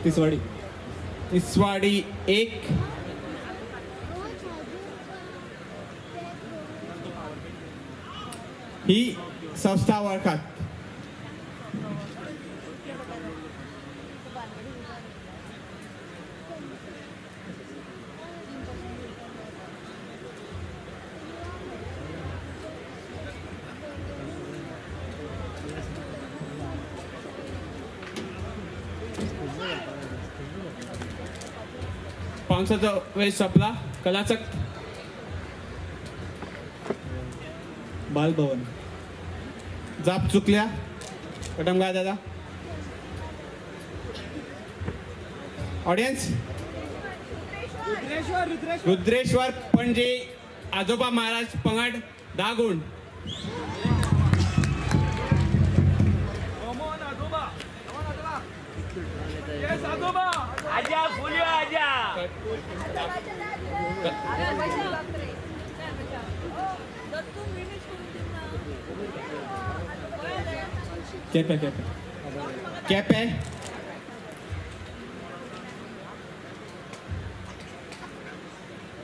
S5: तिसवाडी.
S9: तिसवाडी 1. ही संस्था वळखात. पावसाचा वेळ संपला. कलाचक.
S5: बालभवन.
S9: जाप चुकल्या. कटमगाळ दादा. ऑडियन्स रुद्रेश्वर पणजी, आजोबा महाराज पंगड 10 गुण.
S5: केपे. केपे.
S9: केपे.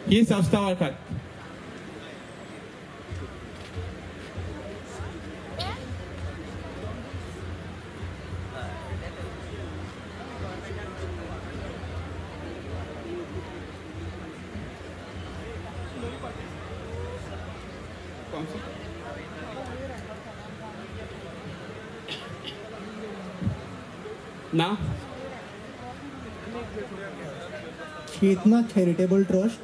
S9: ही संस्था वळखात. ना
S19: Chetna charitable trust.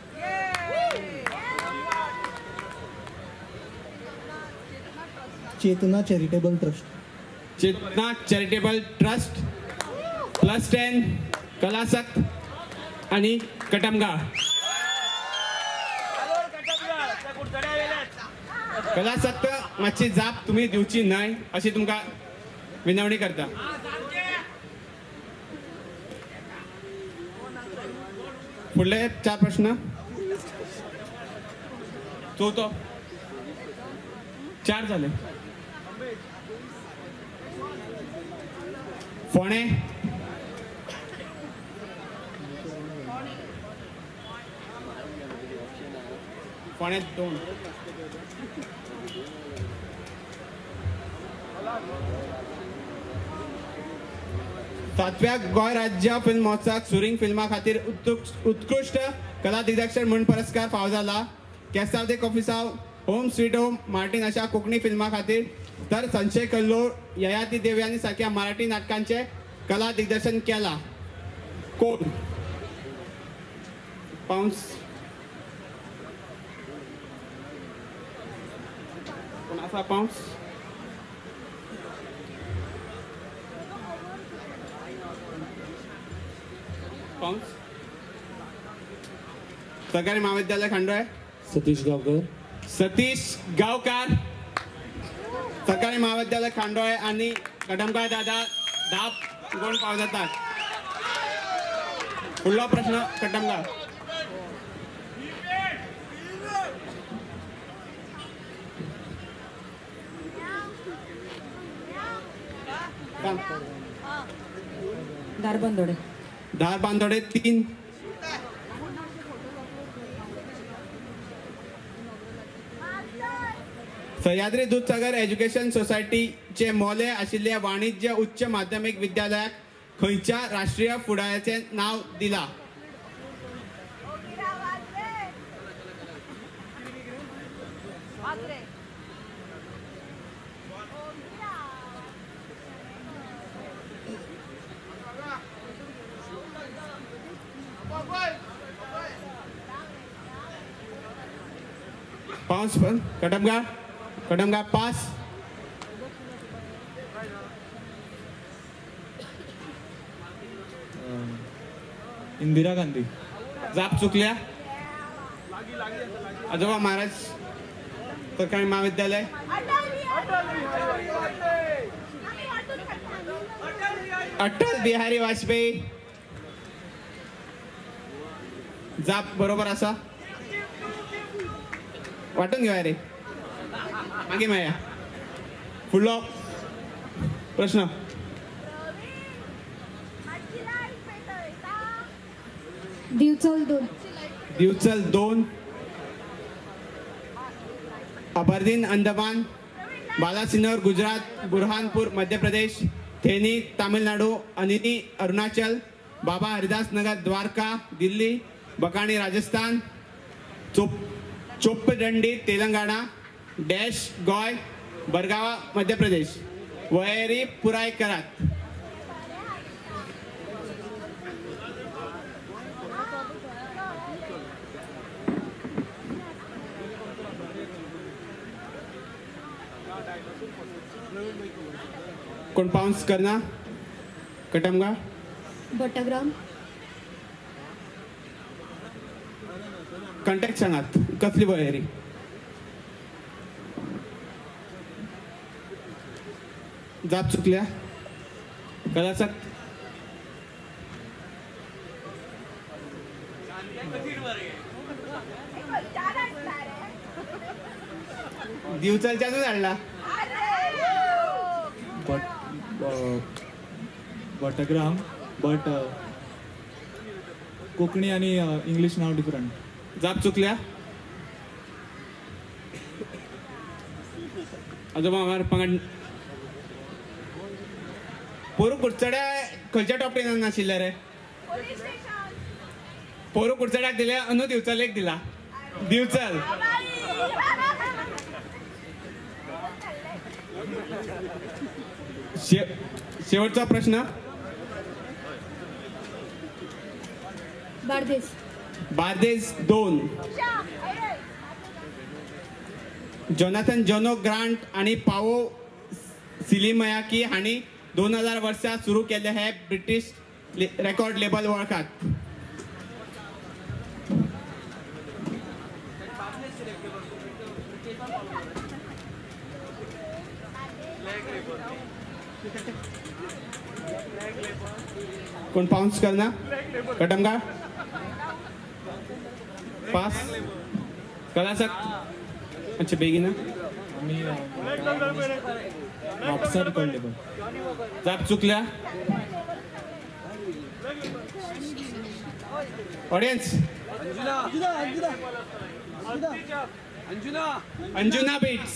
S19: Chetna charitable trust.
S9: Chetna charitable trust +10 कलासक आणि कटमगाळ. कलासक्त मातशी जाप तुमी दिवची न्हय अशी तुमकां विनवणी करता. फुडले 4 प्रश्न. चवथो 4 जाले. फोणे फोणे 2. सातव्या गोंय राज्य फिल्म महोत्सवाक सुरींग फिल्मा खातीर उत्कृश्ट कला दिग्दर्शक म्हूण पुरस्कार फावो जाला. Questao de Confessao, home sweet home, Martin अशा कोंकणी फिल्मा खातीर तर संशय कल्लोळ, ययाती देवयानी सारख्या मराठी नाटकांचे कला दिग्दर्शन केला. कोण? पाऊस कोण आसा? पाऊस पाऊस सरकारी महाविद्यालय खांडोळे.
S18: सतीश गावकर.
S9: सतीश गावकर सरकारी महाविद्यालय खांडोळे आणि कदमकार दादा 10 गुण पाव जातात. फुडलो प्रश्न कदमकार.
S13: धारबांदोडे.
S9: धारबांदोडे 3. सह्याद्री दूधसागर एज्युकेशन सोसायटीचे मोले आशिल्ल्या वाणिज्य उच्च माध्यमिक विद्यालयाक खंयच्या राष्ट्रीय फुडाऱ्याचें नांव दिलां? पाऊस पण कटमगाळ. कटमगाळ पास.
S14: इंदिरा गांधी.
S9: जाप चुकल्या. आजोबा महाराज सरकारी महाविद्यालय. अटल बिहारी वाजपेयी. जाप बरोबर आसा. वाटून घेवया रे, मागीर मेळया. फुडलो प्रश्न.
S16: दिवचल 2.
S9: दिवचल 2. अबरदीन अंदमान, बालासिनोर गुजरात, बुरहानपुर मध्य प्रदेश, थेनी तामिळनाडू, अनिनी अरुणाचल, बाबा हरिदास नगर द्वारका दिल्ली, बकाणी राजस्थान, चोपदंडी तेलंगाणा, डॅश गोंय, बरगावा मध्य प्रदेश. वळेरी पुराय करात. कोण पाऊस करना? कटमगा.
S16: बटग्राम.
S9: कंटॅक्ट सांगात कसली वळेरी? जाप चुकल्या. कलासक्त दिवचलच्यानूच हाडला.
S14: बटग्राम बट कोंकणी आनी इंग्लीश नांव डिफरंट.
S9: जाप चुकल्या. आजोबा महाराज पंगड. पोरू कुडचड्या खंयच्या टॉप 10 नाशिल्ले रे? पोरू कुडचड्याक दिले, अनु दिवचल एक दिला. दिवचल. शेवटचा प्रश्न.
S16: बार्देस.
S9: बार्देस 2. जोनाथन जोनो ग्रांट आणि पावो सिलिमयाकी हांणी 2000 वर्सां सुरू केल्ले हे ब्रिटीश रेकॉर्ड लेबल वळखात. कोण पाउन्स करना? कटमगाळ पास कलासक्त अच्छा बेगीन
S14: आमी म्हापसा रिकॉर्ड लेबल.
S9: जाप चुकल्या. Audience Anjuna beats.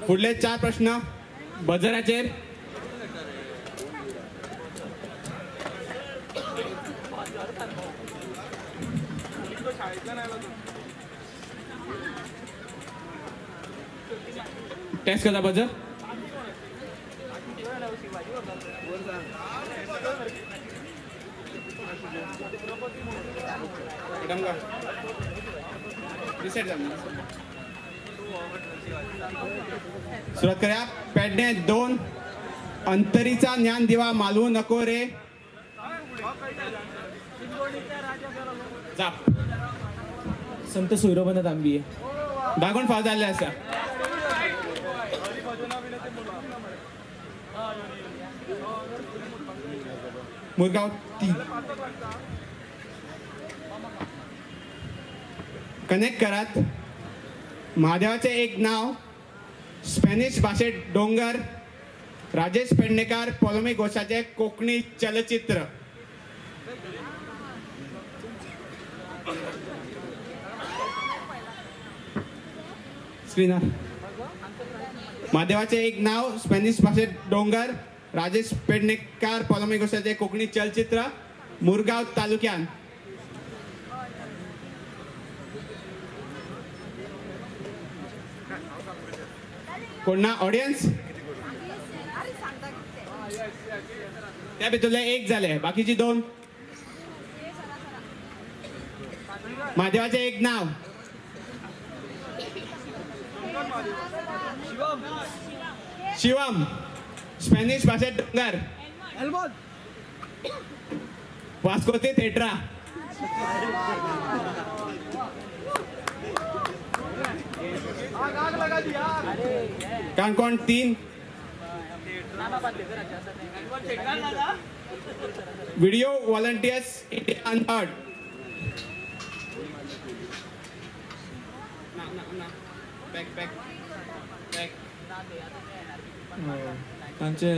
S9: फुडले 4 प्रश्न बजराचेर. टेस्ट करता बजर. सुरुवात करूया. पेडणे 2 अंतरीचा ज्ञान दिवा मालवू नको रे. जाप
S5: संत सोयरोपंत तांबये.
S9: दागोण फाव जाल्ले आसा. मुरगांव 3. कनेक्ट करात. महादेवाचे एक नाव स्पॅनिश भाषेत डोंगर. राजेश पेडणेकर पॉलोमी घोषाचे कोकणी चलचित्र. स्क्रीनर. महादेवाचे एक नाव स्पॅनिश भाषेत डोंगर. राजेश पेडणेकर पॉलोमी घोषाचे कोकणी चलचित्र. मुरगांव तालुक्यान. कोण ना ऑडियन्स? त्या भितरले 1 जाले, बाकीची 2. महादेवाचे एक नाव शिवम. स्पॅनिश भाषेत डोंगर. वास्को ते थेटरा. Canacona 3. Video volunteers India unheard. Back back back.
S14: तांचे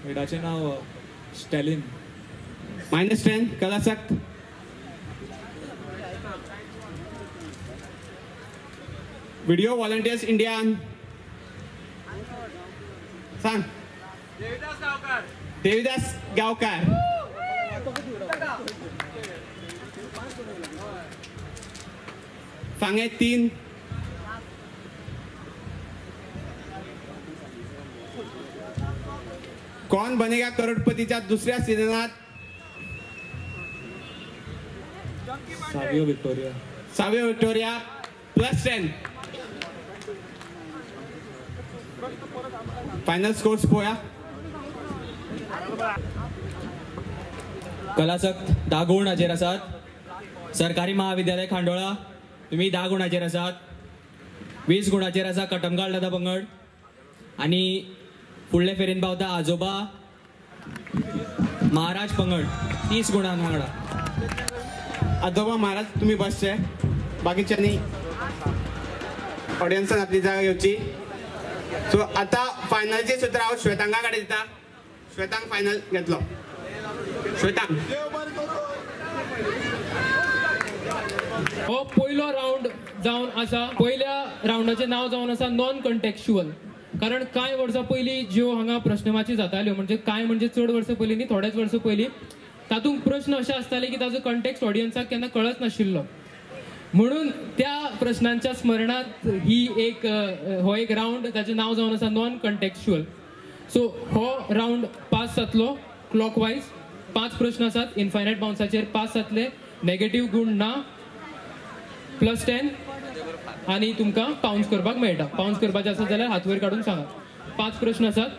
S14: हेडाचें नांव स्टॅलिन.
S9: -10 कलासक्त. व्हिडिओ व्हॉलंटियर्स इंडिया सांग. देविदास गावकर. सांगे 3. कौन बनेगा करोडपतीच्या दुसऱ्या सीझनात
S14: Savio Victoria.
S9: Savio Victoria +10. Final scores पळोवया.
S7: कलासक्त 10 गुण हाजेर आसात. सरकारी महाविद्यालय खांडोळा तुम्ही 10 गुणाचेर आसात. 20 गुणाचेर आसा कटमगाळ दादा पंगड आनी फुडले फेरीन पावता आजोबा महाराज पंगड 30 गुणां वांगडा.
S9: आजोबा महाराज तुम्ही बसचे, बाकीच्यांनी ऑडियन्सान आपली जागा घेवची. सो आता फायनलचे सूत्र हांव श्वेतांगा कडेन दिता. श्वेतांग फायनल घेतलो. श्वेतांग
S15: हो पयलो रावंड जावन आसा. पयल्या रावंडाचें नांव जावन आसा नॉन कंटेक्च्युअल. कारण कांय वर्सां पयलीं ज्यो हांगा प्रश्नमाची जाताल्यो, म्हणजे कांय म्हणजे चड वर्सां पयलीं न्ही, थोड्याच वर्सां पयलीं, तातूंत प्रश्न अशे आसताले की ताजो कंटेक्स्ट ऑडियन्साक केन्ना कळच नाशिल्लो. म्हणून त्या प्रश्नांच्या स्मरणात ही एक हो एक रावंड, ताचें नांव जावन आसा नॉन कंटेक्च्युअल. सो हो रावंड पास जातलो क्लॉकवायज. 5 प्रश्न आसात, इनफायनायट बाउन्साचेर पास जातले, नेगेटीव गुण ना, +10 आनी तुमकां पाउन्स करपाक मेळटा. पाउन्स करपाचें आसत जाल्यार हात वयर काडून सांगात. 5 प्रश्न आसात.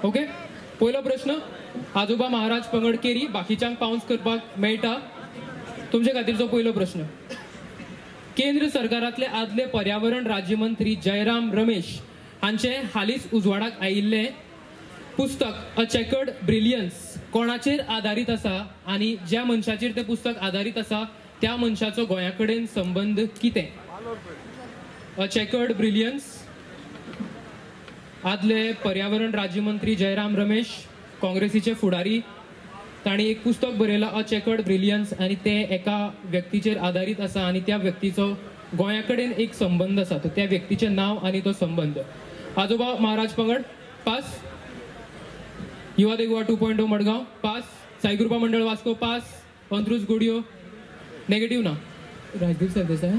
S15: ओके, पयलो प्रश्न, आजोबा महाराज पंगड केरी, बाकीच्यांक पावंस करपाक मेळटा. तुमचे खातीरचो पयलो प्रश्न, केंद्र सरकारांतले आदले पर्यावरण राज्यमंत्री जयराम रमेश हांचे हालींच उजवाडाक आयिल्लें पुस्तक अ चेकर्ड ब्रिलियन्स कोणाचेर आदारीत आसा आनी ज्या मनशाचेर तें पुस्तक आदारीत आसा त्या मनशाचो गोंया कडेन संबंद कितें? अ चेकर्ड ब्रिलियन्स, आदले पर्यावरण राज्यमंत्री जयराम रमेश, काँग्रेसीचे फुडारी, तांणी एक पुस्तक बरयलां अ चेकर्ड ब्रिलियन्स आनी तें एका व्यक्तीचेर आदारीत आसा आनी त्या व्यक्तीचो गोंया कडेन एक संबंद आसा. तर त्या व्यक्तीचें नांव आनी तो संबंद. आजोबा महाराज पंगड पास, युवा दे गोवा 2.0 मडगांव पास, साईकृपा मंडळ वास्को पास, अंत्रुज गुडियो नेगेटिव्ह ना. राजदीप सरदेसाय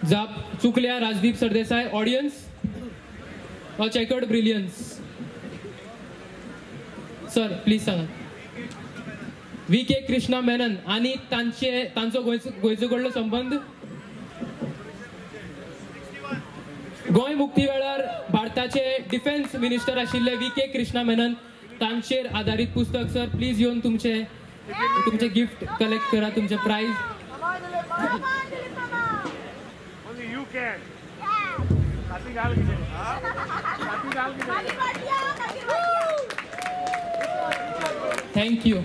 S15: जाप चुकल्या. Rajdeep Sardesai. Audience, a chequered brilliance sir please सांगा. व्ही के कृष्णा मेनन आनी तांचो गोंयचो कडलो संबंद? गोंय मुक्ती वेळार भारताचे डिफेन्स मिनिस्टर आशिल्ले व्ही के कृष्णा मेनन तांचेर आदारीत पुस्तक. सर प्लीज येवन तुमचे तुमचे गिफ्ट कलेक्ट करा, तुमचे prize. Thank you.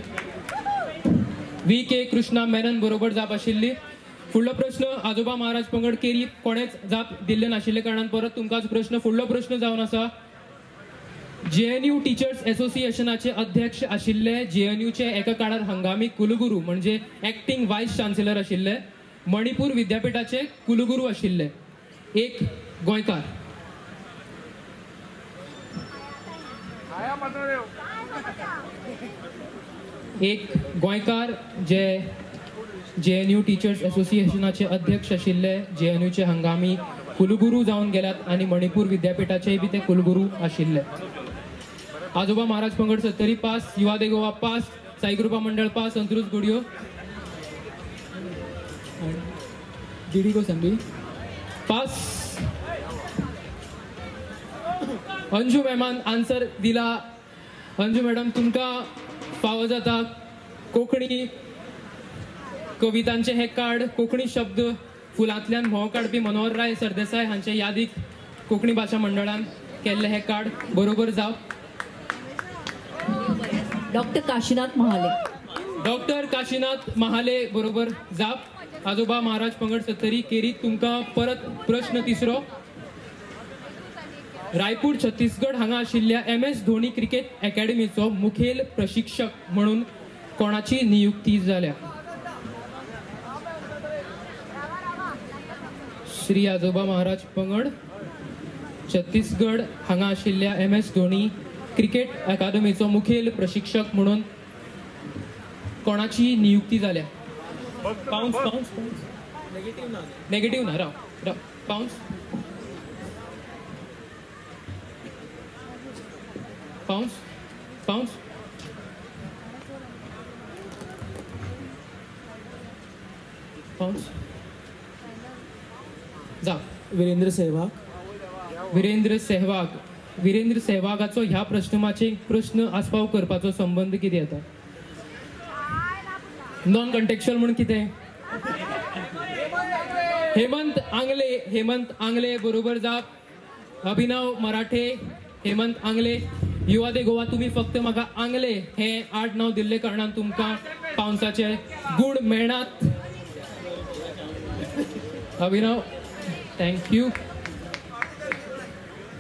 S15: V K Krishna Menon बरोबर जाप आशिल्ली. फुडलो प्रश्न आजोबा महाराज पंगड केरी कोणेच जाप दिल्ले नाशिल्ले कारणान परत तुमकांच प्रश्न. फुडलो प्रश्न जावन आसा, जेएनयू टिचर्स एसोसिएशनाचे अध्यक्ष आशिल्ले, जेएनयूचे एका काळार हंगामी कुलगुरू म्हणजे एक्टिंग वायस चान्सलर आशिल्ले, मणिपूर विद्यापीठाचे कुलगुरू आशिल्ले, एक गोंयकार. एक गोंयकार जे जेएनयू टिचर्स एसोसिएशनाचे अध्यक्ष आशिल्ले, जेएनयूचे हंगामी कुलगुरू जावन गेल्यात आनी मणिपूर विद्यापीठाचे बी ते कुलगुरू आशिल्ले. आजोबा महाराज पंगड सत्तरी पास, युवा दे गोवा पास, साईकृपा मंडळ pass, Antruz Gudiyo
S13: DD Kosambi
S15: pass. Anju मॅमान आन्सर दिला. अंजू मॅडम तुमकां फावो जाता कोंकणी कवितांचे हे कार्ड. कोंकणी शब्द फुलांतल्यान म्होंव काडपी मनोहरराय सरदेसाय हांचे यादीक कोंकणी भाशा मंडळान केल्ले हे कार्ड. बरोबर जाव.
S20: डॉक्टर काशीनाथ महाले.
S15: डॉक्टर काशीनाथ महाले बरोबर जाप. आजोबा महाराज पंगड सत्तरी केरी तुमकां परत प्रश्न तिसरो. रायपूर छत्तीसगड हांगा आशिल्ल्या MS Dhoni cricket एकॅडमीचो मुखेल प्रशिक्षक म्हणून कोणाची नियुक्ती जाल्या? श्री आजोबा महाराज पंगड छत्तीसगड हांगा आशिल्ल्या MS Dhoni cricket अकादमीचो मुखेल प्रशिक्षक म्हणून कोणाची नियुक्ती जाल्या? पावंस पावंस नेगेटिव्ह ना. राव राव पावंस पावंस पावंस. पावंस जा.
S5: वीरेंद्र सेहवाग.
S15: वीरेंद्र सेहवाग. वीरेंद्र सेहवागाचो ह्या प्रश्नमाचे प्रश्न आस्पाव करपाचो संबंद कितें येता? नॉन कंटेक्च्युअल म्हणून कितें? हेमंत आंगले. हेमंत आंगले बरोबर जाप. अभिनव मराठे, हेमंत आंगले. युवा दे गोवा तुम्ही फक्त म्हाका आंगले हे आठ नांव दिल्ले कारणान तुमकां पावसाचे गूण मेळनात. अभिनव thank you.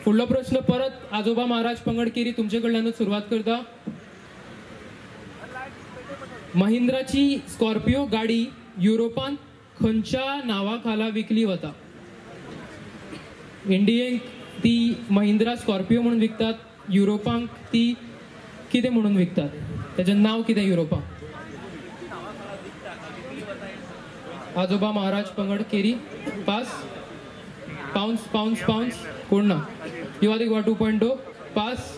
S15: फुडलो प्रश्न परत आजोबा महाराज पंगड केरी तुमचे कडल्यानूच सुरवात करता. महिंद्राची स्कॉर्पियो गाडी युरोपांत खंयच्या नांवा खाला विकली वता? इंडियेक ती महिंद्रा स्कॉर्पियो म्हणून विकतात, युरोपांक ती कितें म्हणून विकतात? ताचें नांव कितें युरोपांक? आजोबा महाराज पंगड केरी पास. पावंस पावंस पावंस कोण ना. युवा दे Goa 2.0 pass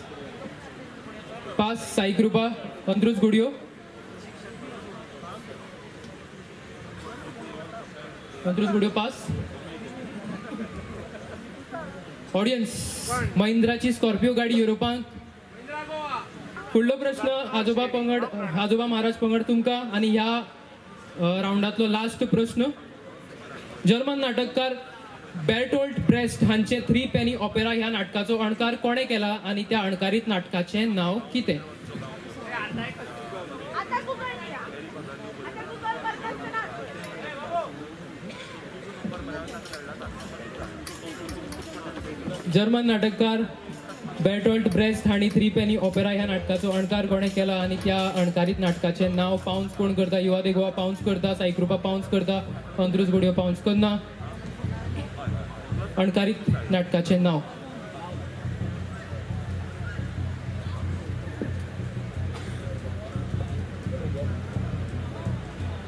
S15: pass. Saikripa Antruz Gudiyo Antruz Gudiyo pass. Audience, महिंद्राची स्कॉर्पियो गाडी युरोपांक फुडलो प्रश्न आजोबा पंगड, आजोबा महाराज पंगड तुमकां आनी ह्या रावंडांतलो लास्ट प्रश्न. जर्मन नाटककार बेर्टोल्ट ब्रेस्ट हांचे 3 पेनी ऑपेरा ह्या नाटकाचो अणकार कोणें केला आनी त्या अणकारीत नाटकाचें नांव कितें? जर्मन नाटककार बेर्टोल्ट ब्रेस्ट हांणी 3 पेनी ऑपेरा ह्या नाटकाचो अणकार कोणें केला आनी त्या अणकारीत नाटकाचें नांव? पावन्स कोण करता? युवा दे गोवा पावन्स करता, साईकृपा पावन्स करता, अंत्रुज गुडियो पावन्स करना. अणकारीत नाटकाचें नांव.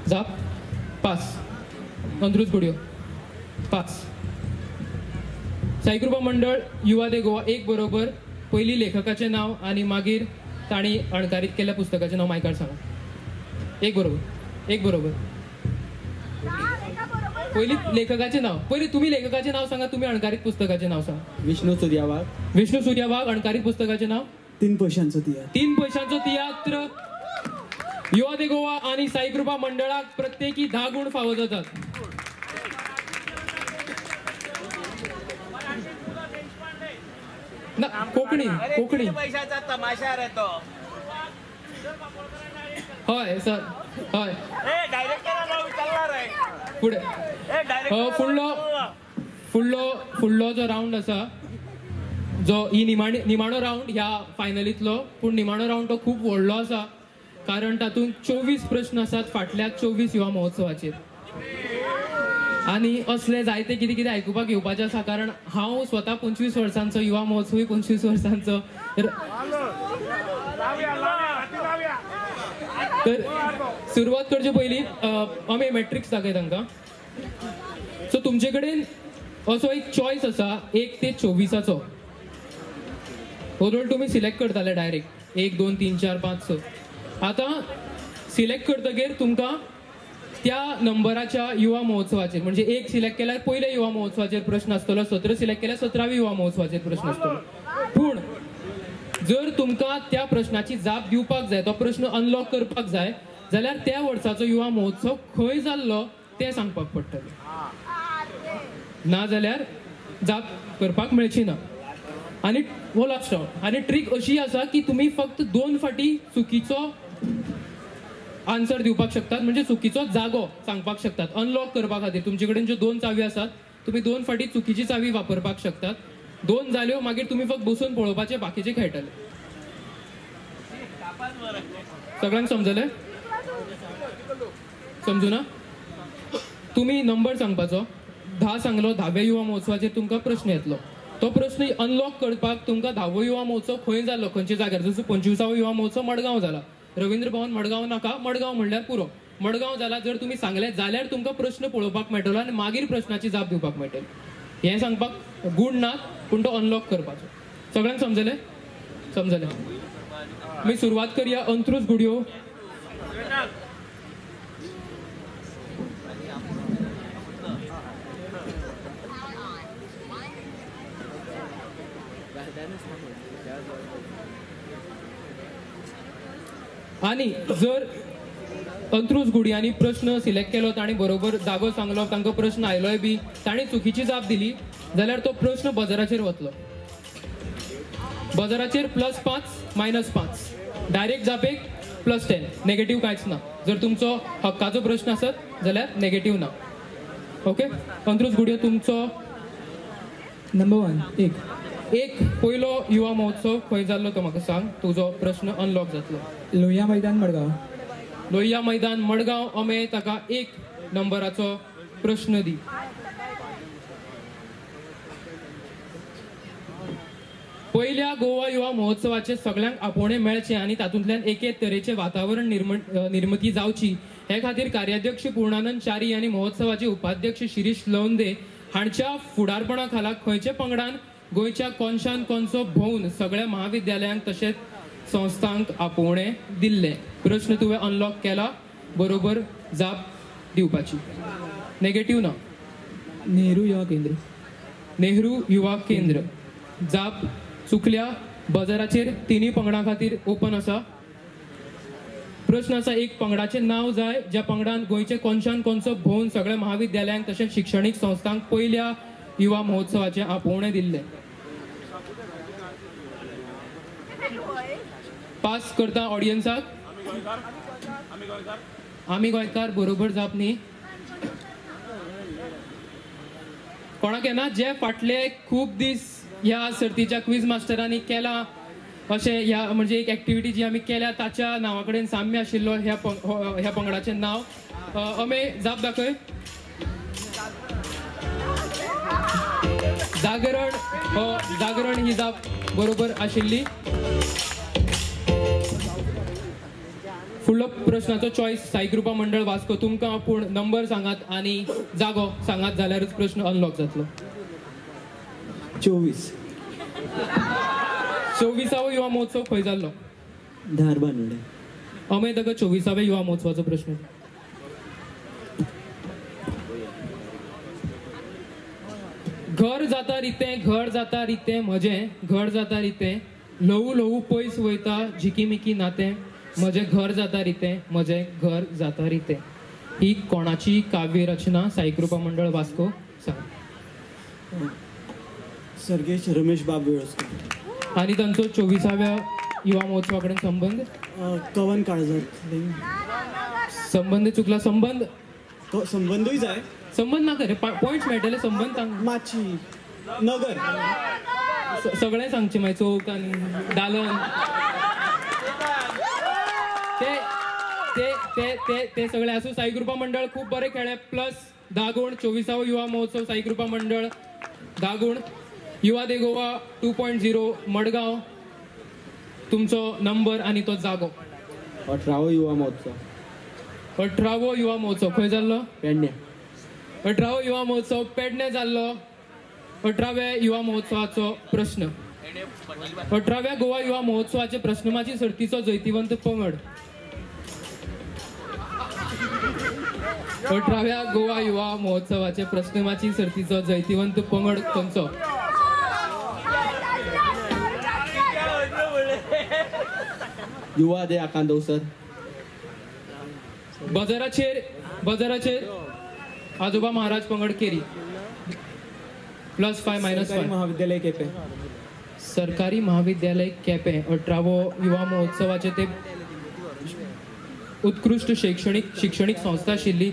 S15: जाप पास. अंत्रुज गुडियो पास. साईकृपा मंडळ युवा दे गोवा 1 बरोबर. पयली लेखकाचें नांव आनी मागीर तांणी अणकारीत केल्ल्या पुस्तकाचें नांव मायकार सांगा. 1 बरोबर, 1 बरोबर. पयली लेखकाचें नांव, पयली तुमी लेखकाचें नांव सांगा, तुमी अणकारीत पुस्तकाचें नांव सांगा.
S6: विष्णू सूर्या वाघ.
S15: विष्णू सूर्या वाघ. अणकारीत पुस्तकाचें नांव?
S6: 3 पैशांचो तियात्र.
S15: 3 पैशांचो तियात्र. युवा दे गोवा आनी साईकृपा मंडळाक प्रत्येकी 10 गूण फावो जातात. ना कोंकणी, कोंकणी
S5: पैशाचा तमाशा रे तो.
S15: हय सर, हय. फुडें फुडलो फुडलो फुडलो जो रावंड आसा, जो ही निमाणो रावंड ह्या फायनलींतलो, पूण निमाणो रावंड तो खूब व्हडलो आसा कारण तातूंत 24 प्रश्न आसात फाटल्या 24 युवा महोत्सवाचेर. आनी असले जायते कितें कितें आयकुपाक येवपाचें आसा कारण हांव स्वता 25 वर्सांचो, युवा महोत्सवूय 25 वर्सांचो. तर सुरवात करचे पयलीं आमी मॅट्रिक्स दाखय तांकां. सो तुमचे कडेन असो एक चॉयस आसा 1 ते 24 ओदोळ तुमी सिलेक्ट करताले डायरेक्ट 1 2 3 4 5 6. आतां सिलेक्ट करतगीर तुमकां त्या नंबराच्या युवा महोत्सवाचेर, म्हणजे 1 सिलेक्ट केल्यार पयल्या युवा महोत्सवाचेर प्रश्न आसतलो, 17 सिलेक्ट केल्यार 17व्या युवा महोत्सवाचेर प्रश्न आसतलो. पूण जर तुमकां त्या प्रश्नाची जाप दिवपाक जाय, तो प्रश्न अनलॉक करपाक जाय जाल्यार त्या वर्साचो युवा महोत्सव खंय जाल्लो तें सांगपाक पडटलें, ना जाल्यार जाप करपाक मेळची ना. आनी हो लास्ट रावंड. आनी ट्रीक अशी आसा की तुमी फक्त 2 फाटी चुकीचो आन्सर दिवपाक शकतात, म्हणजे चुकीचो जागो सांगपाक शकतात. अनलॉक करपा खातीर तुमचे कडेन ज्यो 2 चावी आसात, तुमी 2 फाटी चुकीची चावी वापरपाक शकतात. 2 जाल्यो मागीर तुमी फक्त बसून पळोवपाचे, बाकीचे खेळटले. सगळ्यांक समजलें? समजुना? तुमी नंबर सांगपाचो. 10 सांगलो, 10व्या युवा महोत्सवाचेर तुमकां प्रश्न येतलो. तो प्रश्न अनलॉक करपाक तुमकां 10वो युवा महोत्सव खंय जाल्लो, खंयच्या जाग्यार, जसो 25वो युवा महोत्सव मडगांव जाला, रवींद्र भवन मडगांव नाका, मडगांव म्हणल्यार पुरो, मडगांव जाला जर तुमी सांगलें जाल्यार तुमकां प्रश्न पळोवपाक मेळटलो आनी मागीर प्रश्नाची जाप दिवपाक मेळटली. हें सांगपाक गूण नात, पूण तो अनलॉक करपाचो. सगळ्यांक समजलें? समजलें. आमी सुरवात करया अंत्रुज गुडियो. आनी जर अंत्रुज गुडियांनी प्रश्न सिलेक्ट केलो, तांणी बरोबर जागो सांगलो, तांकां प्रश्न आयलोय बी, तांणी चुकीची जाप दिली जाल्यार तो प्रश्न बजराचेर वतलो. बजराचेर +5 -5, डायरेक्ट जापेक +10, नेगेटीव कांयच ना. जर तुमचो हक्काचो प्रश्न आसत जाल्यार नेगेटीव ना. ओके, अंत्रुज गुडियो तुमचो
S13: नंबर 1. 1
S15: एक पयलो युवा महोत्सव खंय जाल्लो तो म्हाका सांग, तुजो प्रश्न अनलॉक जातलो.
S13: लोहिया मैदान मडगांव.
S15: लोहिया मैदान मडगांव. अमे ताका 1 नंबराचो प्रश्न दी. पयल्या गोवा युवा महोत्सवाचे सगळ्यांक आपोवणें मेळचें आनी तातूंतल्यान एके तरेचें वातावरण निर्मिती जावची हे खातीर कार्याध्यक्ष पूर्णानंद च्यारी आनी महोत्सवाचे उपाध्यक्ष शिरीष लवंदे हांच्या फुडारपणा खाला खंयच्या पंगडान गोंयच्या कोनशान कोनसो भोंवन सगळ्या महाविद्यालयांक तशेंच संस्थांक आपोवणें दिल्लें? प्रश्न तुवें अनलॉक केला, बरोबर जाप दिवपाची, नेगेटीव ना.
S13: नेहरू युवा केंद्र.
S15: नेहरू युवा केंद्र. जाप चुकल्या. बजराचेर तिनूय पंगडां खातीर ओपन आसा. प्रश्न आसा, एक पंगडाचें नांव जाय ज्या पंगडान गोंयचे कोनशान कोनसो भोंवन सगळ्या महाविद्यालयांक तशेंच शिक्षणीक संस्थांक पयल्या युवा महोत्सवाचें आपोवणें दिल्लें. पास करता ऑडियन्साक. आमी गोंयकार बरोबर जाप न्ही. कोणाक येना जे फाटले खूब दीस ह्या सर्तीच्या क्वीज मास्टरांनी केला अशें ह्या म्हणजे एक एक्टिविटी जी आमी केल्या ताच्या नांवा कडेन साम्य आशिल्लो ह्या पंगडाचें नांव. अमे जाप दाखय. जागरण. हो जागरण ही जाप बरोबर आशिल्ली. फुडलो प्रश्नाचो चॉयस साईकृपा मंडळ वास्को. तुमकां आपूण नंबर सांगात आनी जागो सांगात जाल्यारूच प्रश्न अनलॉक जातलो.
S19: 24.
S15: 24वो युवा महोत्सव खंय जाल्लो?
S19: धारबांदोडें.
S15: अमेय ताका 24व्या युवा महोत्सवाचो प्रश्न. घर जाता रितें, घर जाता रितें म्हजें, घर जाता रितें, ल्हवू ल्हवू पयस वयता झिकीमिकी नातें, म्हजें घर जाता रितें, म्हजें घर जाता रितें. ही कोणाची काव्य रचना? साईकृपा मंडळ वास्को सांग.
S19: सर्गेश रमेश बाब वेळुस्कर.
S15: आनी तांचो 24व्या युवा महोत्सवा कडेन संबंद?
S19: कवन काळजात
S15: संबंद चुकला. संबंद
S19: संबंदूय जाय.
S15: संबंद नाका रे, पॉयंट्स मेळटले. संबंद सांग.
S19: माची नगर
S15: सगळें सांगचें मागीर चौक आनी दालन ते ते ते ते ते सगळे आसूं. साईकृपा मंडळ खूब बरें खेळ्ळें. प्लस 10 गुण. 24वो युवा महोत्सव साईकृपा मंडळ 10 गुण. युवा दे गोवा 2.0 मडगांव, तुमचो नंबर आनी तो जागो.
S2: 18वो युवा महोत्सव.
S15: 18वो युवा महोत्सव खंय जाल्लो?
S2: पेडणे.
S15: 18वो युवा महोत्सव पेडणे जाल्लो. 18व्या युवा महोत्सवाचो प्रश्न. 18व्या गोवा युवा महोत्सवाचे प्रश्नमाची सर्तीचो जैतिवंत पंगड. 18व्या गोवा युवा महोत्सवाचे प्रश्नमाची सर्तीचो जैतिवंत पंगड खंयचो?
S2: युवा दे आकांदोसर.
S15: बजराचेर बजराचेर आजोबा महाराज पंगड केरी. +5 -5.
S5: महाविद्यालय केपें.
S15: सरकारी महाविद्यालय केपें. 18वो युवा महोत्सवाचे ते उत्कृश्ट शैक्षणीक संस्था आशिल्ली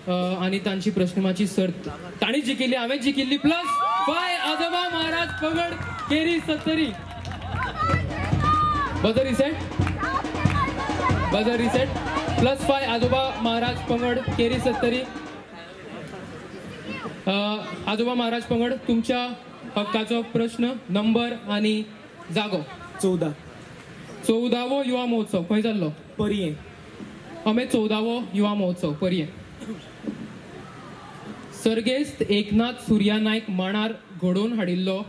S15: आनी तांची प्रश्नमाची सर्त तांणी जिखिल्ली, हांवें जिखिल्ली. +5 आजोबा महाराज पंगड Keri Sattari. Buzzer reset. Buzzer reset. +5 आजोबा महाराज पंगड केरी सत्तरी. आजोबा महाराज पंगड, तुमच्या हक्काचो प्रश्न, नंबर आनी जागो.
S5: 14.
S15: 14वो युवा महोत्सव खंय जाल्लो?
S5: पर्यें.
S15: अमे 14वो युवा महोत्सव पर्यें. सर्गेस्त एकनाथ सुर्या नायक माणार घडोवन हाडिल्लो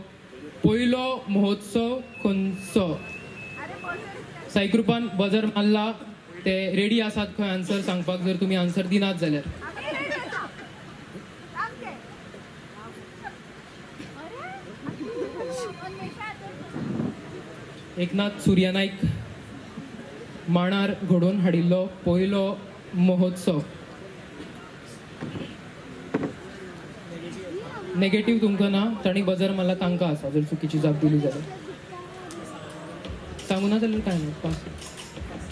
S15: पयलो महोत्सव खंयचो? साईकृपान बजर मारला. ते रेडी आसात खंय आन्सर सांगपाक जर तुमी आन्सर दिनात जाल्यार. एकनाथ सुर्या नायक माणार घडोवन हाडिल्लो पयलो महोत्सव. नेगेटीव तुमकां ना, तांणी बजर मारला तांकां आसा जर चुकीची जाप दिली जाल्यार. सांगू ना जाल्यार कांय ना, पास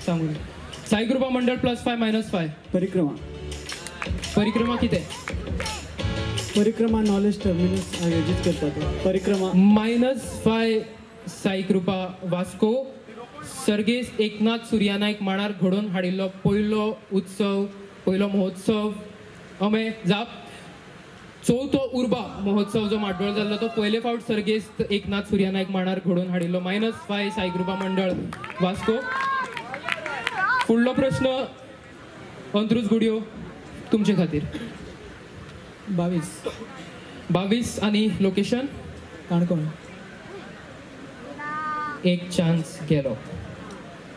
S15: सांगू. साईकृपा मंडळ +5 -5.
S19: परिक्रमा.
S15: परिक्रमा कितें?
S19: परिक्रमा नॉलेज टर्मिनस आयोजीत करतात. परिक्रमा.
S15: -5 साईकृपा वास्को. सर्गेस्त एकनाथ सुर्या नायक माणार घडोवन हाडिल्लो पयलो उत्सव, पयलो महोत्सव. अमे जाप. चवथो उर्बा महोत्सव जो माड्डोळ जाल्लो तो पयले फावट सर्गेस्त एकनाथ सुर्या नायक माणार घडोवन हाडिल्लो. -5 साईकृपा मंडळ वास्को. फुडलो प्रश्न अंत्रुज गुडियो तुमचे खातीर.
S13: 22.
S15: 22 आनी लोकेशन?
S13: काणकोण.
S15: एक चान्स गेलो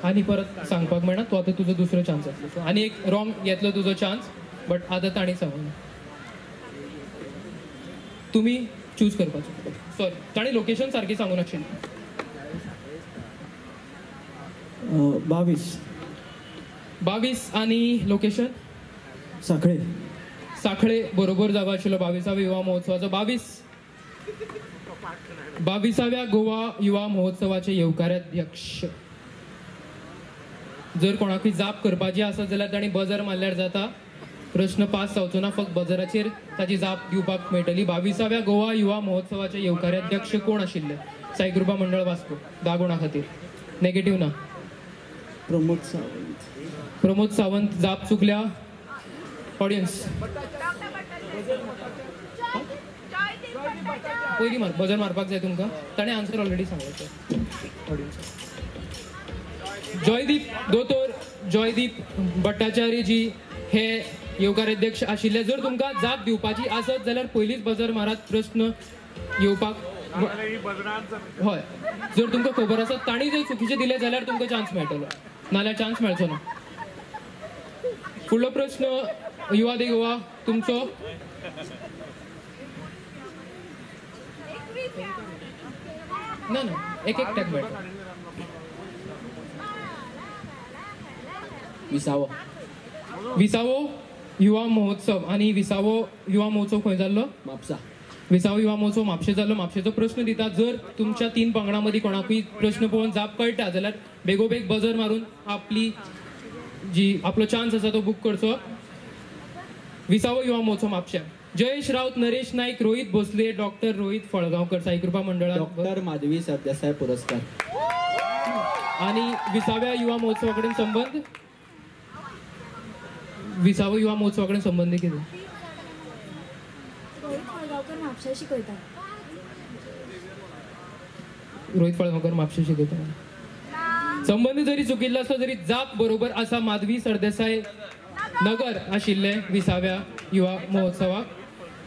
S15: आनी परत सांगपाक मेळना. तो आतां तुजो दुसरो चान्स आसलो आनी एक रॉंग घेतलो तुजो चान्स, बट आतां तांणी सांगून तुमी चूज करपाचो. सॉरी, तांणी लोकेशन सारकें सांगूं नाशिल्लें.
S19: 22.
S15: 22 आनी लोकेशन?
S19: साखळे.
S15: साखळे बरोबर जागो आशिल्लो 22व्या युवा महोत्सवाचो. 22व्या गोवा युवा महोत्सवाचे येवकाराध्यक्ष. जर कोणाकूय जाप करपाची आसत जाल्यार तांणी बजर मारल्यार जाता. प्रश्न पास जावचो ना, फक्त बजराचेर ताची जाप दिवपाक मेळटली. 22व्या गोवा युवा महोत्सवाचे येवकाराध्यक्ष कोण आशिल्ले? साईकृपा मंडळ वास्को. 10 गुणा खातीर. नेगेटीव ना.
S19: प्रमोद सावंत.
S15: प्रमोद सावंत जाप चुकल्या. ऑडियन्स पयली मार बजर मारपाक जाय तुमकां. ताणें आन्सर ऑलरेडी सांगलो. ऑडियन्स जयदीप दोतोर जयदीप भट्टाचार्य जी हे येवकाराध्यक्ष आशिल्ले. जर तुमकां जाप दिवपाची आसत जाल्यार पयलींच बजर मारात. प्रश्न येवपाक हय, जर तुमकां खबर आसत तांणी जर चुकीचें दिलें जाल्यार तुमकां चान्स मेळटलो, नाल्यार चान्स मेळचो ना. फुडलो प्रश्न युवा दे गोवा तुमचो. ना ना, एक एक टॅक मेळटा.
S18: 20वो.
S15: 20वो युवा महोत्सव. आनी 20वो युवा महोत्सव खंय जाल्लो?
S18: म्हापसा.
S15: 20वो युवा महोत्सव म्हापशे जाल्लो. म्हापशेचो प्रश्न दिता. जर तुमच्या 3 पंगडां मदीं कोणाकूय प्रश्न पळोवन जाप कळटा जाल्यार बेगोबेग बजर मारून आपली जी आपलो चान्स आसा तो बूक करचो. 20वो युवा महोत्सव म्हापशे. जयेश राऊत, नरेश नाईक, रोहित भोसले, डॉक्टर रोहित फळगांवकर. साईकृपा मंडळात
S6: डॉक्टर माधवी सरदेसाय पुरस्कार.
S15: आनी 20व्या युवा महोत्सवा कडेन संबंद? 20वो युवा महोत्सवा कडेन संबंद कितें?
S16: रोहित फळगांवकर म्हापशा शिकयता.
S15: रोहित फळगांवकर म्हापशा शिकयता. संबंद जरी चुकिल्लो आसलो तरी जाप बरोबर आसा. माधवी सरदेसाय नगर आशिल्ले 20व्या युवा महोत्सवाक.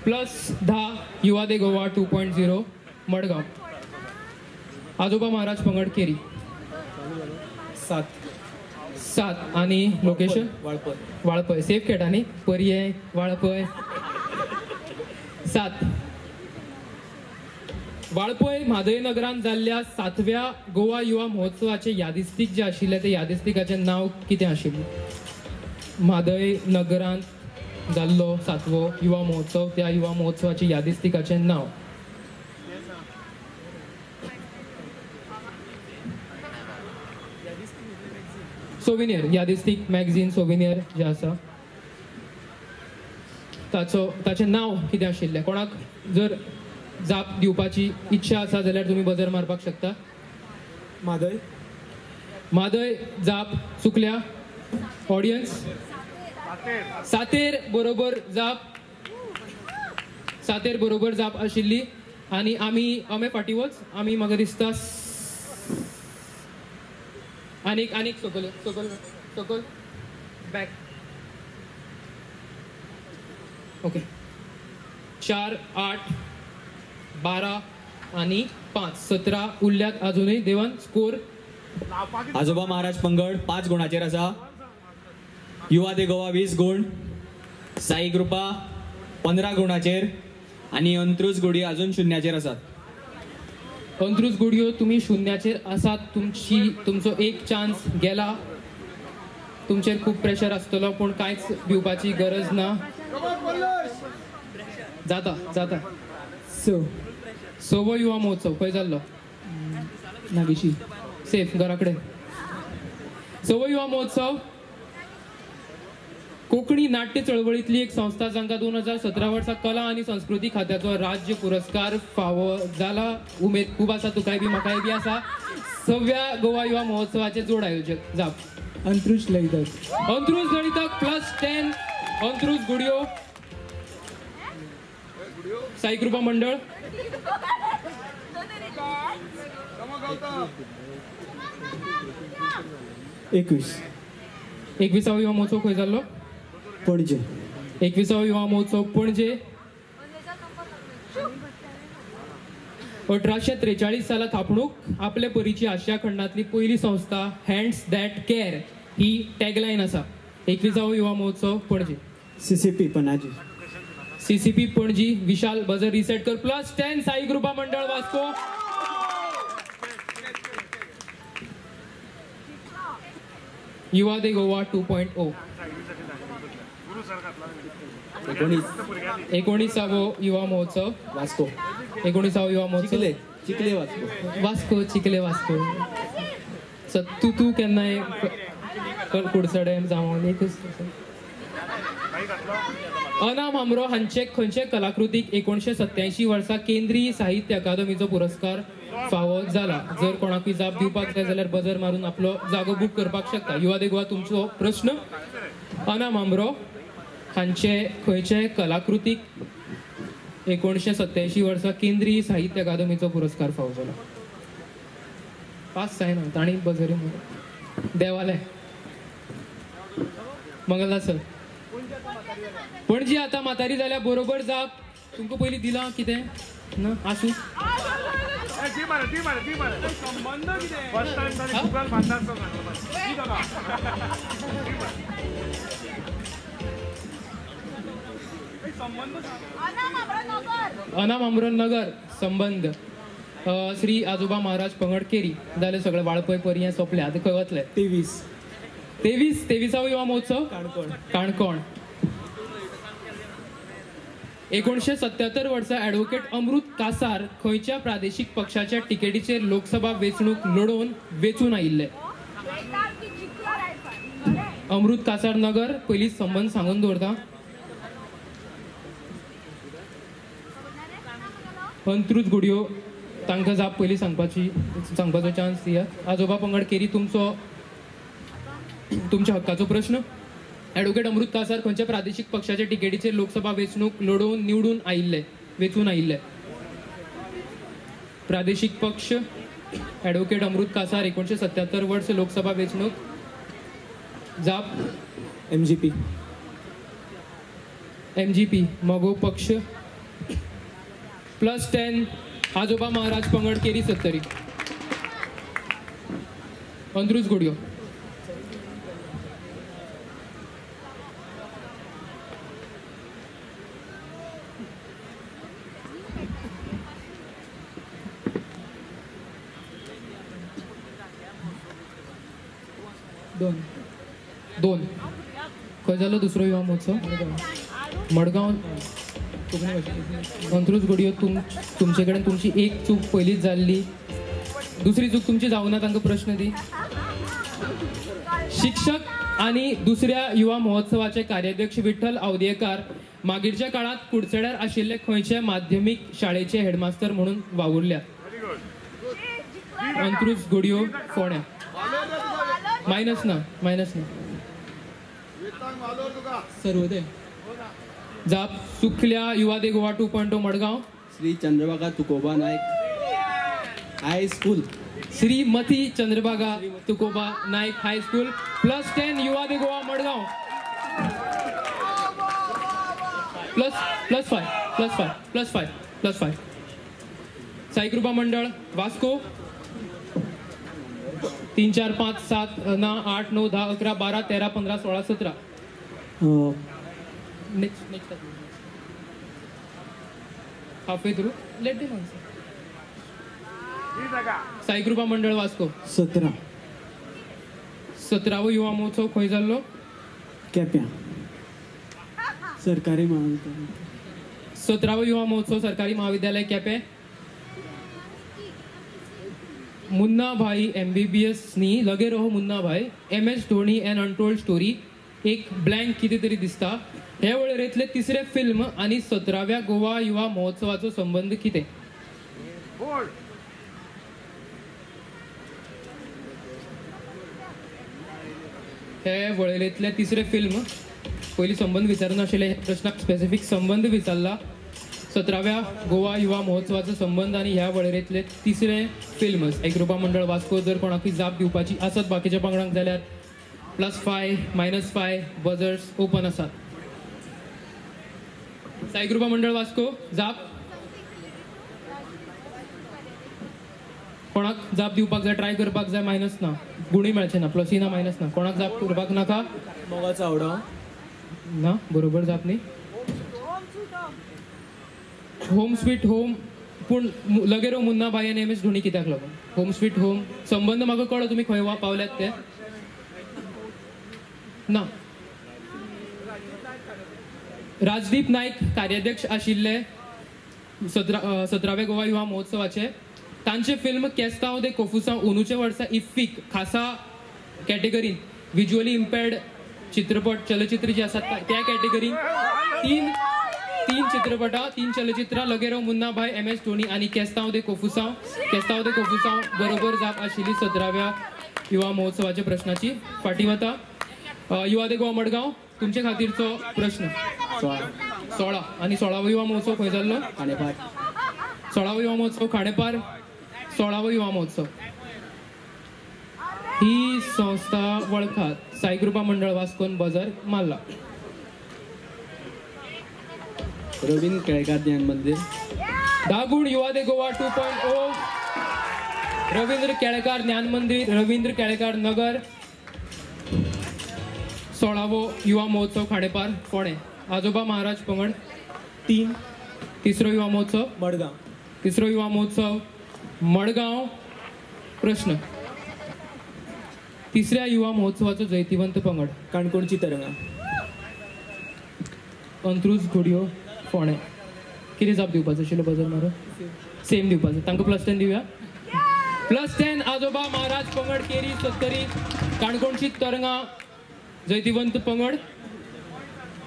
S15: प्लस 10 युवा दे गोवा 2.0 मडगांव. आजोबा महाराज पंगड केरी.
S5: 7.
S15: 7 आनी लोकेशन?
S5: वाळपय.
S15: वाळपय सेफ खेळटा न्ही? पर्ये वाळपय. 7. वाळपय म्हादय नगरान जाल्ल्या 7व्या गोवा युवा महोत्सवाचे यादिस्तीक जे आशिल्लें ते यादिस्तिकाचें नांव कितें आशिल्लें? म्हादय नगरांत जाल्लो 7वो युवा महोत्सव, त्या युवा महोत्सवाचे यादिस्तिकाचें नांव. सोविनियर. यादिस्तीक मॅगझीन सोविनियर जें आसा ताचो ताचें नांव कितें आशिल्लें? कोणाक जर जाप दिवपाची इच्छा आसा जाल्यार तुमी बजर मारपाक शकता.
S5: म्हादय.
S15: म्हादय जाप चुकल्या. ऑडियन्स सातेर बरोबर जाप. सातेर बरोबर जाप आशिल्ली. आनी आमी आमे फाटीं वच. आमी म्हाका दिसता आनीक आनीक सकयल सकयल सकयल बॅक. ओके. 4, 8, 12 आनी 5. 17 उरल्यात अजुनूय. देवन स्कोर.
S7: आजोबा महाराज पंगड 5 गुणाचेर आसा. युवा दे गोवा 20 गुण, साई कृपा 15 गुणाचेर आनी अंत्रुज गुडी अजून 0 आसात.
S15: अंत्रुज गुडयो तुमी 0 आसात. तुमचो एक चान्स गेला. तुमचेर खूब प्रेशर आसतलो पूण कांयच भिवपाची गरज ना. जाता जाता. 6वो युवा महोत्सव खंय जाल्लो?
S13: नागेशी.
S15: सेफ घरा कडेन. 6वो युवा महोत्सव कोंकणी नाट्य चळवळींतली एक संस्था जांकां 2017 वर्सा कला आनी संस्कृती खात्याचो राज्य पुरस्कार फावो जाला. उमेद खूब आसा तुकाय बी म्हाकाय बी आसा. 6व्या गोवा युवा महोत्सवाचे जोड आयोजक जाप.
S13: अंत्रुज ललितक.
S15: अंत्रुज ललितक प्लस 10. अंत्रुज गुडियो. साईकृपा मंडळ.
S19: 21.
S15: 21वो युवा महोत्सव खंय जाल्लो?
S19: पणजे.
S15: 21वो युवा महोत्सव पणजे. 1843 साला थापणूक. आपले परीची आशिया खंडांतली पयली संस्था hands that care he tagline आसा. 21वो युवा महोत्सव Panaji.
S19: CCP Panaji.
S15: CCP Panaji. Vishal buzzer reset कर. प्लस 10 साई कृपा मंडळ वास्को. Yuva de Goa 2.0. 19वो युवा महोत्सव
S18: वास्को.
S15: 19वो युवा महोत्सव
S18: चिखले वास्को.
S15: वास्को चिखले वास्को. सो तूं तूं केन्नाय कुडचडे जावं एकूच. अना म्हांबरो हांचे खंयचे कलाकृतीक 1987 वर्सा केंद्रीय साहित्य अकादमीचो पुरस्कार फावो जाला? जर कोणाकूय जाप दिवपाक जाय जाल्यार बजर मारून आपलो जागो बूक करपाक शकता. युवा दे गोवा तुमचो प्रस्न, अना म्हांबरो हांचे खंयचे कलाकृतीक 1987 वर्सा केंद्रीय साहित्य अकादमीचो पुरस्कार फावो जाला? पास जायना तांणी बजरी मारून. देवालय मंगलदास सर. पणजी आतां म्हातारी जाल्या बरोबर जाप तुमकां पयलीं दिलां कितें ना आसूं. अना म्हांबरो नगर संबंद श्री आजोबा महाराज पंगड केरी. जालें सगळें वाळपय पर्यें सोंपलें. आतां खंय वतले? 23 23वो युवा महोत्सव काणकोण. काणकोण. 1977 वर्सा ॲडव्होकेट अमृत कासार खंयच्या प्रादेशीक पक्षाच्या तिकेटीचेर लोकसभा वेंचणूक लडोवन वेंचून आयिल्ले? अमृत कासार नगर. पयलीं संबंद सांगून दवरता. अंत्रुज गुडयो तांकां जाप पयलीं सांगपाचो चान्स दियात. आजोबा पंगड केरी तुमचो तुमच्या हक्काचो प्रश्न. ॲडव्होकेट अमृत कासार खंयच्या प्रादेशीक पक्षाच्या तिकेटीचेर लोकसभा वेंचणूक लडोवन निवडून आयिल्ले वेंचून आयिल्ले? प्रादेशीक पक्ष ॲडव्होकेट अमृत कासार 1977 वर्स लोकसभा वेंचणूक. जाप
S19: MGP.
S15: MGP मगो पक्ष. +10 आजोबा महाराज पंगड केरी सत्तरी. अंत्रुज गुडयो. दोन. खंय जालो दुसरो युवा महोत्सव? मडगांव. अंत्रुज गुडयो तुमचे कडेन तुमची एक चूक पयलींच जाल्ली, दुसरी चूक तुमची जावना. तांकां प्रश्न दी. शिक्षक आनी दुसऱ्या युवा महोत्सवाचे कार्याध्यक्ष विठ्ठल आवदयेकार मागीरच्या काळांत कुडचड्यार आशिल्ले खंयचे माध्यमीक शाळेचे हेडमास्तर म्हणून वावुरल्यात? अंत्रुज गुडयो फोंड्या. मायनस ना, मायनस ना.
S13: सर्वोदय.
S15: जाप चुकल्या. Yuva de Goa 2.0 Madgaon.
S18: Shri Chandrabhaga Tukoba Naik high school.
S15: Shrimati Chandrabhaga Tukoba Naik high school. +10 Yuva de Goa Madgaon. +5 +5 +5 +5. Saikrupa Mandal Vasco. 3 4 5 7 9 8 9 10 11 12 13 15 16 17. Next next halfway through. Let them answer. Saikrupa Mandal Vasco.
S19: 17.
S15: 17वो युवा महोत्सव खंय जाल्लो?
S19: केप्यां सरकारी महाविद्यालय.
S15: 17वो युवा महोत्सव सरकारी महाविद्यालय केपें. मुन्ना भाई MBBS न्ही, लगे रहो Munna Bhai. MS Dhoni an untold story एक ब्लँक कितें तरी दिसता. हे वळेरेंतले तिसरे फिल्म आनी 17व्या गोवा युवा महोत्सवाचो संबंद कितें? हे वळेरेंतले तिसरे फिल्म. पयलीं संबंद विचारनाशिल्ले, प्रश्नाक स्पेसिफीक संबंद विचारला. 17व्या गोवा युवा महोत्सवाचो संबंद आनी ह्या वळेरेंतले तिसरे फिल्म. एकरुपा मंडळ वास्को जर कोणाकूय जाप दिवपाची आसत बाकीच्या पंगडांक जाल्यार +5 -5 बजर्स ओपन आसात. साईकृपा मंडळ वास्को जाप कोणाक जाप दिवपाक जाय, ट्राय करपाक जाय, मायनस ना, गुणूय मेळचे ना, प्लसूय ना, मायनस ना. कोणाक जाप करपाक नाका?
S5: मोगाचो आवडो
S15: ना, बरोबर जाप न्ही. होम स्वीट होम पूण लगे रो मुन्ना भाई आनी MS Dhoni कित्याक लागून? होम स्वीट होम संबंद म्हाका कळ्ळो तुमी खंय पावल्यात ते. ना. राजदीप नायक कार्याध्यक्ष आशिल्ले 17व्या गोवा युवा महोत्सवाचे. तांचे फिल्म केस्तांव दे कोफुसांव अंदूच्या वर्सा इफ्फीक खासा कॅटेगरीन विज्युअली इम्पेर्ड चित्रपट चलचित्र जे आसात त्या कॅटेगरीन तीन चित्रपटां, 3 चलचित्रां लगेरो मुन्ना भाई, MS Dhoni आनी केस्तांव दे कोफुसांव. केस्तांव दे कोफुसांव बरोबर जाप आशिल्ली 17व्या युवा महोत्सवाच्या प्रश्नाची. फाटीं वता युवा दे गोवा मडगांव, तुमचे खातीरचो प्रश्न 16. आनी 16वो युवा महोत्सव खंय जाल्लो?
S19: खांडेपार.
S15: 16वो युवा महोत्सव खांडेपार. 16वो युवा महोत्सव ही संस्था वळखात. साईकृपा मंडळ वास्कोन बजर मारला.
S19: रवींद्र केळेकार ज्ञान मंदिर.
S15: 10 गुण युवा दे गोवा 2.0 रवींद्र केळेकार ज्ञान मंदिर, रवींद्र केळेकार नगर. 16वो युवा महोत्सव खांडेपार फोंडें. आजोबा महाराज पंगड
S5: 3.
S15: तिसरो युवा महोत्सव
S5: मडगांव.
S15: तिसरो युवा महोत्सव मडगांव. प्रश्न, तिसऱ्या युवा महोत्सवाचो जैतिवंत पंगड?
S5: काणकोणची तरंगा.
S15: अंत्रुज घोडयो फोंडें. कितें जाप दिवपाचो आशिल्लो बजर मारून? सेम दिवपाचो. तांकां +10 दिवया. +10 आजोबा महाराज पंगड केरी सत्तरी काणकोणची तरंगा जैतिवंत पंगड.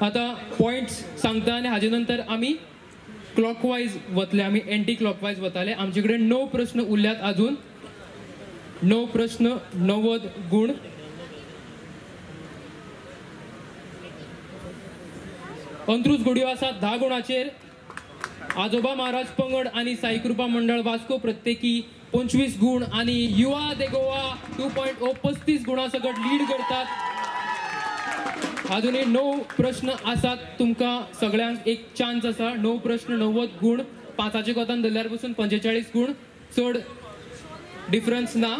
S15: आतां पॉयंट्स सांगता आनी हाजे नंतर आमी क्लॉकवायज वतले, आमी एंटी क्लॉकवायज वताले. आमचे कडेन 9 प्रश्न उरल्यात अजून. 9 प्रश्न 90 गुण. अंत्रुज घोडयो आसा 10 गुणाचेर. आजोबा महाराज पंगड आनी साईकृपा मंडळ वास्को प्रत्येकी 25 गुण आनी युवा दे गोवा 2.0 35 गुणा सकट लीड करतात. अजूनही 9 प्रश्न आसात. तुमकां सगळ्यांक एक चान्स आसा. 9 प्रश्न 90 गुण. 5 कोतान धरल्यार पसून 45 गुण, चड डिफरन्स ना.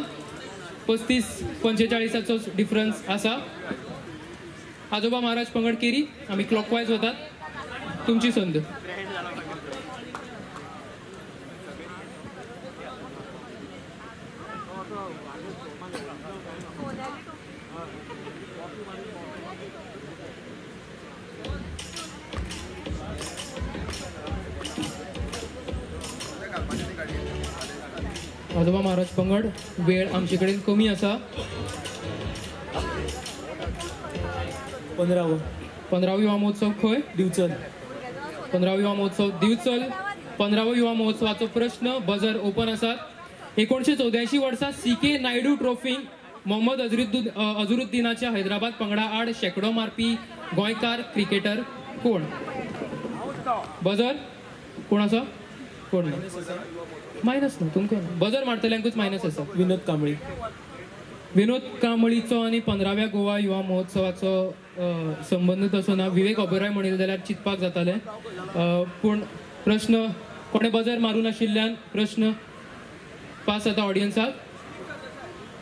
S15: 35-45 डिफरन्स आसा. आजोबा महाराज पंगड केरी, आमी क्लॉकवायज वतात. तुमची संद. आजोबा महाराज पंगड, वेळ आमचे कडेन कमी आसा.
S5: 15वो
S15: 15वो युवा महोत्सव खंय?
S5: दिवचल.
S15: 15वो युवा महोत्सव दिवचल. 15वो युवा महोत्सवाचो प्रश्न बजर ओपन आसात. 1984 वर्सा CK Naidu ट्रॉफीन मोहम्मद अझरुद्दीनाच्या हैदराबाद पंगडा आड शेंकडो मारपी गोंयकार क्रिकेटर कोण? बजर कोण आसा? कोण ना? मायनस ना तुमकां. बजर मारतल्यांकूच मायनस आसा.
S5: विनोद कांबळी.
S15: विनोद कांबळीचो आनी 15व्या गोवा युवा महोत्सवाचो संबंद तसो ना. विवेक ओबेरॉय म्हणिल्लें जाल्यार चिंतपाक जातालें, पूण प्रश्न कोणें बजर मारूं नाशिल्ल्यान प्रश्न पास जाता ऑडियन्साक.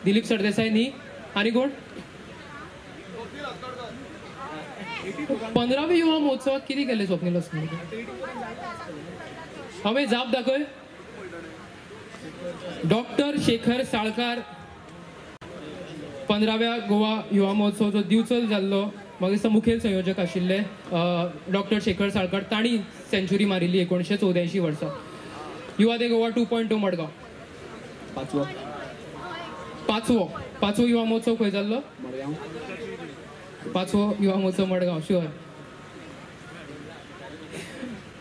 S15: दिलीप सरदेसाय न्ही, आनी कोण? 15व्या युवा महोत्सवाक कितें केलें स्वप्नील अस्नोडकर? हांवें जाप दाखय. डॉक्टर शेखर साळकार 15व्या गोवा युवा महोत्सवाचो दिवचल जाल्लो, म्हाका दिसता मुखेल संयोजक आशिल्ले डॉक्टर शेखर साळकार, तांणी सेंच्युरी मारिल्ली 1984 वर्सा. युवा दे गोवा 2.0 मडगांव.
S19: पांचवो.
S15: पांचवो युवा महोत्सव खंय जाल्लो?
S19: मडगांव.
S15: 5वो युवा महोत्सव मडगांव. शुअर.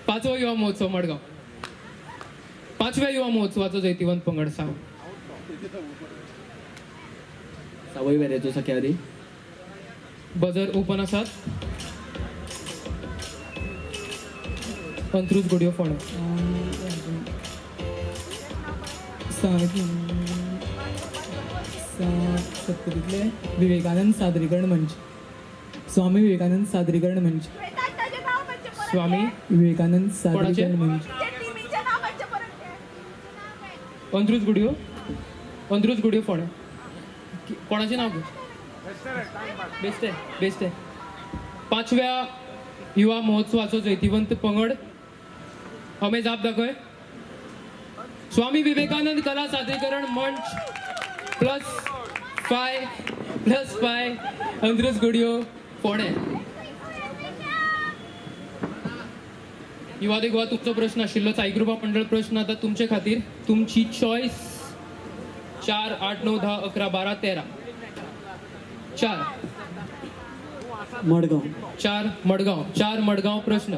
S15: 5वो युवा महोत्सव मडगांव. 5व्या युवा महोत्सवाचो जैतिवंत पंगड सांग.
S19: सावय वेरेचो सख्यारी.
S15: बजर ओपन आसात. अंत्रुज घोडयो फोंडें.
S13: सत्तरींतले विवेकानंद सादरीकरण मंच. स्वामी विवेकानंद सादरीकरण मंच.
S15: स्वामी
S13: विवेकानंद सादरीकरण मंच.
S15: अंत्रुज घोडयो, अंत्रुज घोडयो फोंडें. कोणाचें नांव? बेस्टे बेस्टे. 5व्या युवा महोत्सवाचो जैतिवंत पंगड हमें जाप दाखय. स्वामी विवेकानंद कला सादरीकरण मंच +5 +5 अंत्रुज गुडियो फोंडें. युवा दे गोवा तुमचो प्रश्न आशिल्लो, साईकृपा मंडळ प्रश्न आतां तुमचे खातीर. तुमची चॉयस 4, 8, 9, 10, 11, 12, 13. 4
S19: मडगांव.
S15: 4 मडगांव. 4 मडगांव प्रश्न.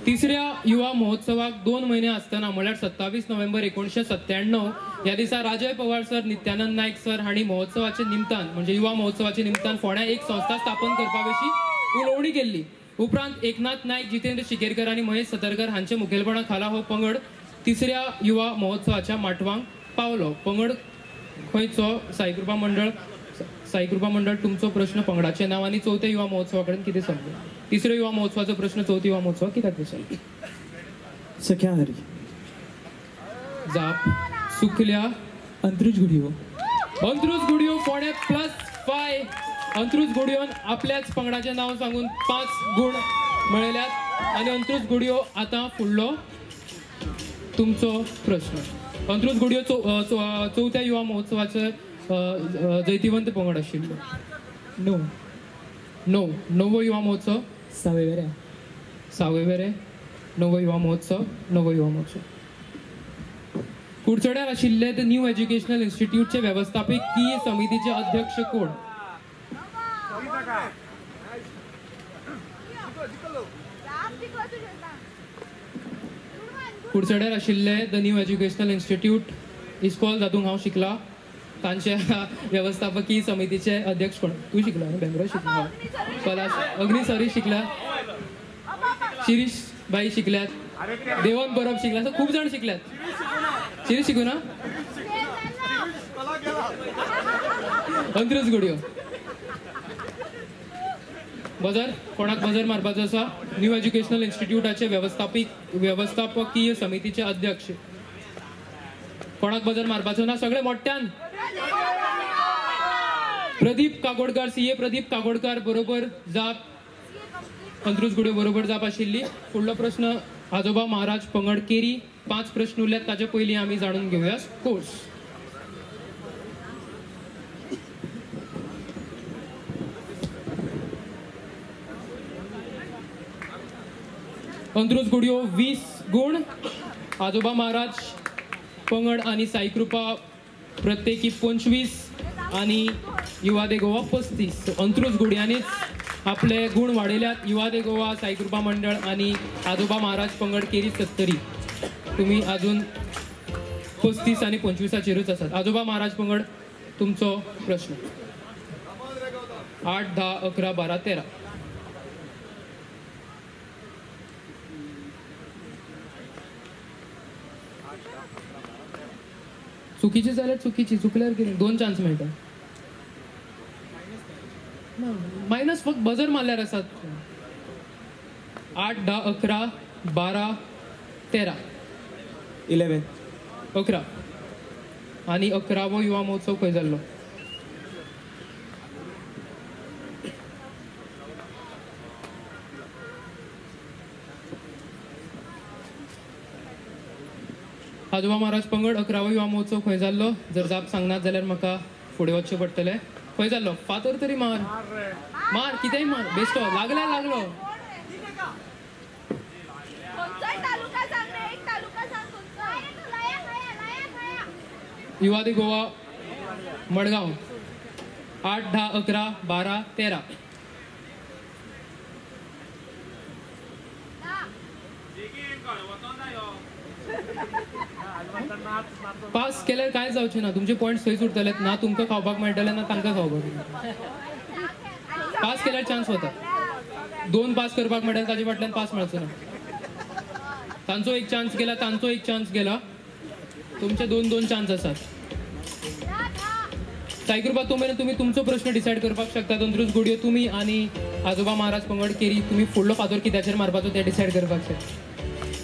S15: तिसऱ्या युवा महोत्सवाक 2 म्हयने आसतना म्हळ्यार 27 नोव्हेंबर 1997 ह्या दिसा राजय पवार सर, नित्यानंद नायक सर हांणी महोत्सवाचे निमतान म्हणजे युवा महोत्सवाचे निमतान फोंड्या एक संस्था स्थापन करपा विशीं उलोवणी केल्ली. उपरांत एकनाथ नायक, जितेंद्र शिकेरकर आनी महेश सतरकर हांचे मुखेलपणा खाला हो पंगड तिसऱ्या युवा महोत्सवाच्या माटवांक पावलो. पंगड खंयचो? साईकृपा मंडळ. साईकृपा मंडळ तुमचो प्रश्न पंगडाचें नांव आनी चवथ्या युवा महोत्सवा कडेन कितें समजता? तिसऱ्या युवा महोत्सवाचो प्रश्न चवथ्या युवा महोत्सवा कित्याक विचारला?
S19: सख्या हरी.
S15: जाप सुखल्या.
S13: अंत्रुज गुडियो.
S15: अंत्रुज गुडियो फोंडें +5. अंत्रुज गुडियोन आपल्याच पंगडाचें नांव सांगून 5 गुण मेळयल्यात आनी अंत्रुज गुडियो आतां फुडलो तुमचो प्रश्न. अंत्रुज गुडियो चवथ्या युवा महोत्सवाचे जैतिवंत पंगड आशिल्लो.
S13: 9.
S15: 9. नवो युवा महोत्सव
S13: सावयवेरें.
S15: सावयवेरें नवो युवा महोत्सव. नवो युवा महोत्सव. कुडचड्यार आशिल्ले the new educational इन्स्टिट्यूटचे वेवस्थापकीय समितीचे अध्यक्ष कोण? कुडचड्यार आशिल्ले the new educational institute इस्कॉल जातूंत हांव शिकला तांच्या वेवस्थापकीय समितीचे अध्यक्ष कोण? तूं शिकला न्हू? बेंगळूर शिकला. पलाश अग्नी सरी शिकला, शिरीष बाई शिकल्यात, देवन परब शिकला, असं खूप जाण शिकल्यात. शिरीष शिकू ना? अंत्रुज गुडियो. बजर कोणाक बजर मारपाचो आसा? न्यू एज्युकेशनल इन्स्टिट्यूटाचे वेवस्थापकीय समितीचे अध्यक्ष कोणाक बजर मारपाचो ना? सगळे मोठ्यान. प्रदीप काकोडकार, सीए प्रदीप काकोडकार बरोबर जाप. अंत्रुज गुडियो बरोबर जाप आशिल्ली. फुडलो प्रश्न आजोबा महाराज पंगड केरी. 5 प्रश्न उरल्यात, ताचे पयलीं आमी जाणून घेवया स्कोर्स. अंत्रुज गुडियो 20 गुण, आजोबा महाराज पंगड आनी साईकृपा प्रत्येकी 25 आनी युवा दे गोवा 35. अंत्रुज गुडियांनीच आपले गुण वाडयल्यात. युवा दे गोवा, साईकृपा मंडळ आनी आजोबा महाराज पंगड केरी 70. तुमी अजून 35 आनी 25चेरूच आसात. आजोबा महाराज पंगड तुमचो प्रश्न. 8, 10, 11, 12, 13. चुकीची जाल्यार चुकीची, चुकल्यार कितें? 2 चान्स मेळटा. मायनस फक्त बजर मारल्यार आसात. 8, 10, 11, 12, 13.
S5: 11.
S15: 11. आनी 11वो युवा महोत्सव खंय जाल्लो? आजोबा महाराज पंगड 11वो युवा महोत्सव खंय जाल्लो? जर जाप सांगनात जाल्यार म्हाका फुडें वचचें पडटलें. खंय जाल्लो? फातर तरी मार, मार कितेंय मार, बेश्टो लागल्या लागलो. युवा दे गोवा मडगांव. 8, 10, 11, 12, 13. पास केल्यार कांय जावचें ना, तुमचे पॉयंट्स थंयच उरतले ना, तुमकां खावपाक मेळटलें ना तांकां खावपाक. पास केल्यार चान्स वता. 2 पास करपाक मेळटा, ताजे फाटल्यान पास मेळचो ना. तांचो एक चान्स गेला, तांचो एक चान्स गेला, तुमचे 2 2 चान्स आसात. साईकृपा तो मेरेन तुमी तुमचो प्रश्न डिसायड करपाक शकतात. अंत्रुज गुडियो तुमी आनी आजोबा महाराज पंगड केरी तुमी फुडलो फातोर कित्याचेर मारपाचो तें डिसायड करपाक शकता.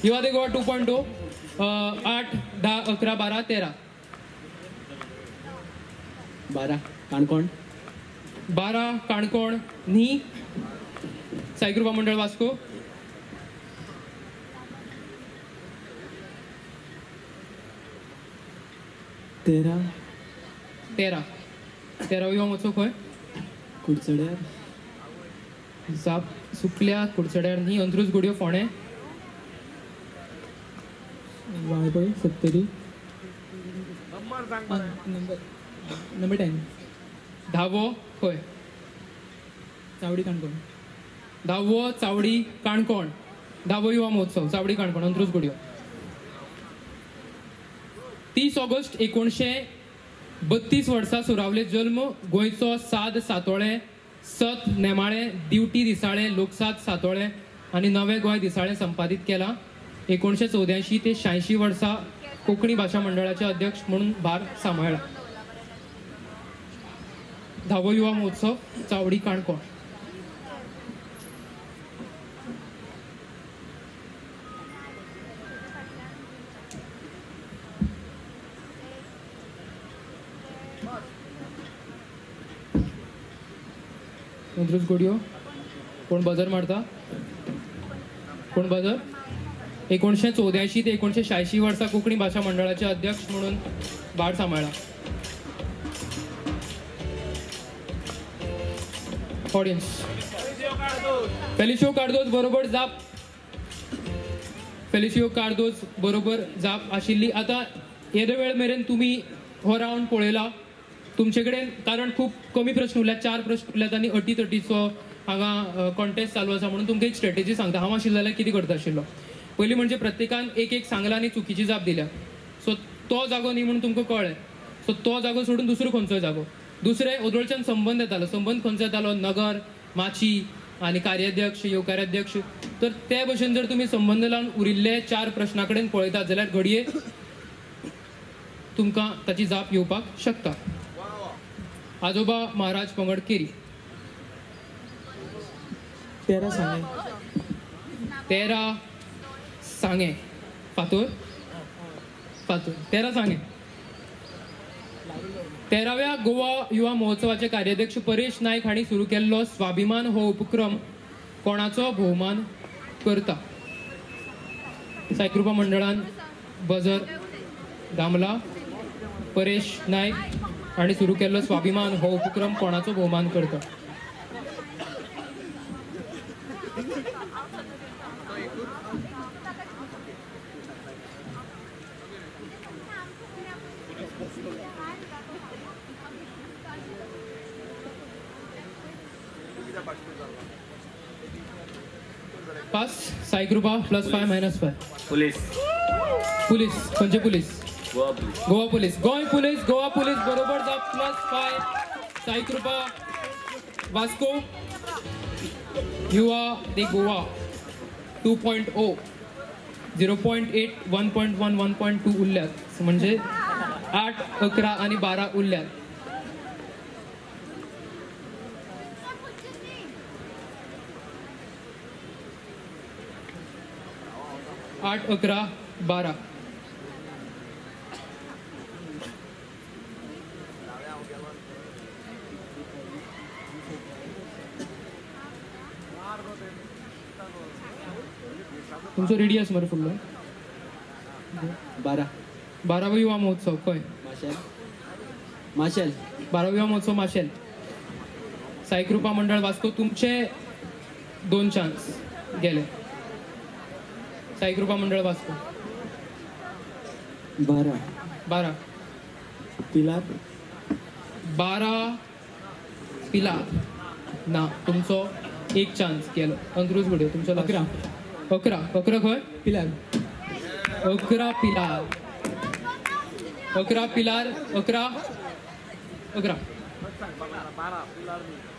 S15: युवा दे गोवा 2.0. 8, 10, 11, 12, 13.
S19: 12 काणकोण.
S15: 12 काणकोण न्ही. साईकृपा मंडळ वास्को.
S19: 13.
S15: 13. तेरावो युवा महोत्सव खंय?
S19: कुडचड्यार.
S15: जाप सुकल्या, कुडचड्यार न्ही. अंत्रुज गुडयो फोंडें.
S13: Valpoi Sattari. Number 10.
S15: धावो खंय?
S13: चावडी काणकोण.
S15: धावो चावडी काणकोण. धावो युवा महोत्सव चावडी काणकोण अंत्रुज गुडयो. 30 ऑगस्ट 1932 वर्सा सुरावले जल्म. गोंयचो साद सातोळें, सत नेमाळें, दिवटी दिसाळें, लोकसाद सातोळें आनी नवें गोंय दिसाळें संपादीत केलां. 1984 ते 86 वर्सा कोंकणी भाशा मंडळाचे अध्यक्ष म्हणून भार सांबाळ्ळा. धावो युवा महोत्सव चावडी काणकोण. अंत्रुज गुडयो कोण बजर मारता? कोण बजर? 1984 ते 1986 वर्सा कोंकणी भाशा मंडळाचे अध्यक्ष म्हणून भार सांबाळ्ळा. ऑडियन्स फेलिशियो कार्दोज बरोबर जाप. फेलिशियो कार्दोज बरोबर जाप आशिल्ली. आतां येदे वेळ मेरेन तुमी हो रावंड पळयला तुमचे कडेन, कारण खूब कमी प्रश्न उरल्यात, 4 प्रश्न उरल्यात आनी अटी तटीचो हांगा कॉन्टेस्ट चालू आसा म्हणून तुमकां एक स्ट्रेटेजी सांगता. हांव आशिल्लो जाल्यार कितें करता आशिल्लो? पयलीं म्हणजे प्रत्येकान एक एक सांगलां आनी चुकीची जाप दिल्या. सो तो जागो न्ही म्हणून तुमकां कळ्ळें. सो तो जागो सोडून दुसरो खंयचोय जागो. दुसरें ओदोळच्यान संबंद येतालो. संबंद खंयचो येतालो? नगर, माची आनी कार्याध्यक्ष, येवकाराध्यक्ष. तर ते भशेन जर तुमी संबंद लावन उरिल्ले 4 प्रश्ना कडेन पळयतात जाल्यार घडये तुमकां ताची जाप येवपाक शकता. आजोबा महाराज पंगड केरी.
S13: 13 सांगें.
S15: 13 सांगें. फातोर फातोर. 13 सांगें. 13व्या गोवा युवा महोत्सवाचे कार्याध्यक्ष परेश नायक हांणी सुरू केल्लो स्वाभिमान हो उपक्रम कोणाचो भोवमान करता? साईकृपा मंडळान बजर दामला. परेश नायक हांणी सुरू केल्लो स्वाभिमान हो उपक्रम कोणाचो भोवमान करता? पास. Saikrupa +5 -5.
S4: Police.
S15: Police खंयचे police?
S4: Goa police.
S15: Goa police. Goa police. Goa police बरोबर जाप +5. साईकृपा वास्को. युवा दे गोवा 2.0 0.8 1.1 1.2 उरल्यात, म्हणजे 8, 11 आनी 12 उरल्यात. आठ, 11, 12. तुमचो रेडी आसा मरे फुडलो?
S19: 12.
S15: 12वो युवा महोत्सव खंय?
S19: माशेल. माशेल.
S15: 12वो युवा महोत्सव माशेल. साईकृपा मंडळ वास्को तुमचे 2 चान्स गेले. साईकृपा मंडळ वास्को.
S19: 12.
S15: 12.
S19: पिलार.
S15: 12 पिलार ना, तुमचो 1 चान्स गेलो. अंत्रुज गुडयो तुमचो
S13: 11.
S15: 11. 11 खंय?
S13: पिलार.
S15: 11 पिलार. 11 पिलार. 11 11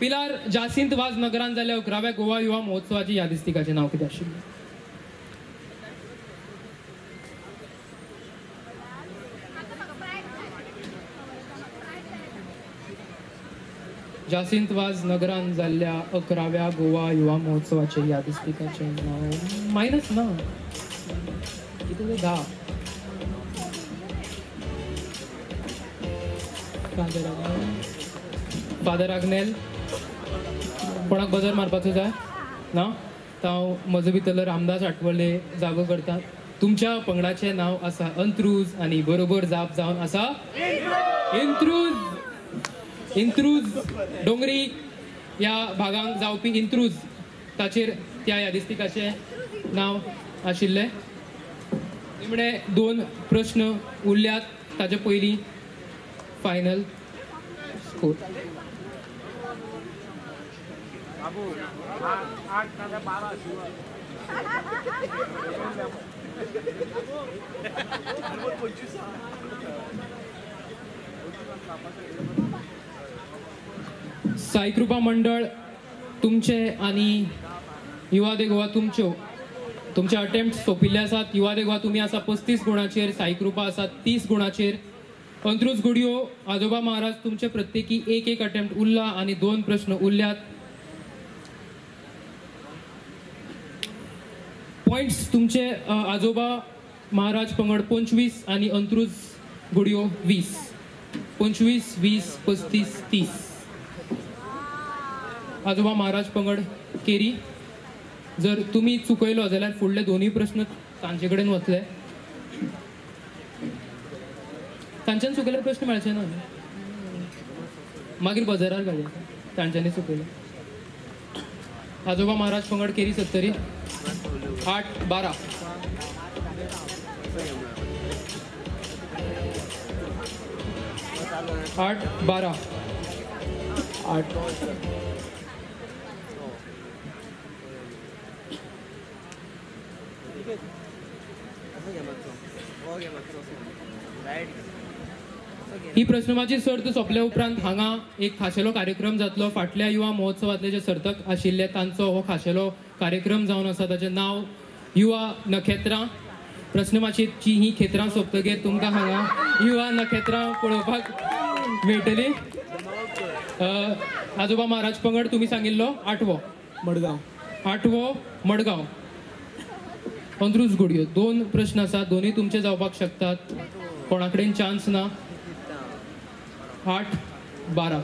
S15: पिलार. जासिंत वाज नगरान जाल्ल्या 11व्या गोवा युवा महोत्सवाची यादिस्तिकाचें नांव कितें आशिल्लें? जासिंत वाज नगरान जाल्ल्या 11व्या गोवा युवा महोत्सवाचे यादिस्तिकाचें नांव मायनस ना कितें 10. फादर आग्नेल. कोणाक बजर मारपाचो जाय ना? तर हांव म्हजो भितरलो रामदास आठवले जागो करता. तुमच्या पंगडाचें नांव आसा अंत्रूज आनी बरोबर जाप जावन आसा इंत्रूज. इंत्रूज डोंगरी ह्या भागांक जावपी इंत्रूज ताचेर त्या यादिस्तिकाचें नांव आशिल्लें. निमणे 2 प्रश्न उरल्यात, ताचे पयलीं फायनल स्कोर. साईकृपा मंडळ तुमचे आनी युवा दे गोवा तुमच्यो तुमचे अटेम्प्ट सोंपिल्ले आसात. युवा दे गोवा तुमी आसा 35 गुणाचेर, साईकृपा आसा 30 गुणाचेर. अंत्रुज गुडियो आजोबा महाराज तुमचे प्रत्येकी एक एक अटेम्प्ट उरला आनी 2 प्रश्न उरल्यात. पॉयंट्स तुमचे आजोबा महाराज पंगड 25 आनी अंत्रुज गुडियो 20. 25 20 35 30. आजोबा महाराज पंगड केरी. जर तुमी चुकयलो जाल्यार फुडले दोनूय प्रश्न तांचे कडेन वतले. तांच्यान चुकयल्यार प्रश्न मेळचे ना, मागीर बाजारार घालया तांच्यांनी चुकयले. आजोबा महाराज पंगड केरी सत्तरी 8 12. आठ 12 8. ही प्रश्नमाची सर्त सोंपल्या उपरांत हांगा एक खाशेलो कार्यक्रम जातलो. फाटल्या युवा महोत्सवांतले जे सर्तक आशिल्ले तांचो हो खाशेलो कार्यक्रम जावन आसा. ताचें नांव युवा नखेत्रां. प्रश्नमाचयेची ही खेत्रां सोंपतकीर तुमकां हांगा युवा नखेत्रां पळोवपाक मेळटली. आजोबा महाराज पंगड तुमी सांगिल्लो 8वो
S5: मडगांव.
S15: 8वो मडगांव. अंत्रुज गुडियो 2 प्रश्न आसा, दोनूय तुमचे जावपाक शकतात, कोणा कडेन चान्स ना. 8 12.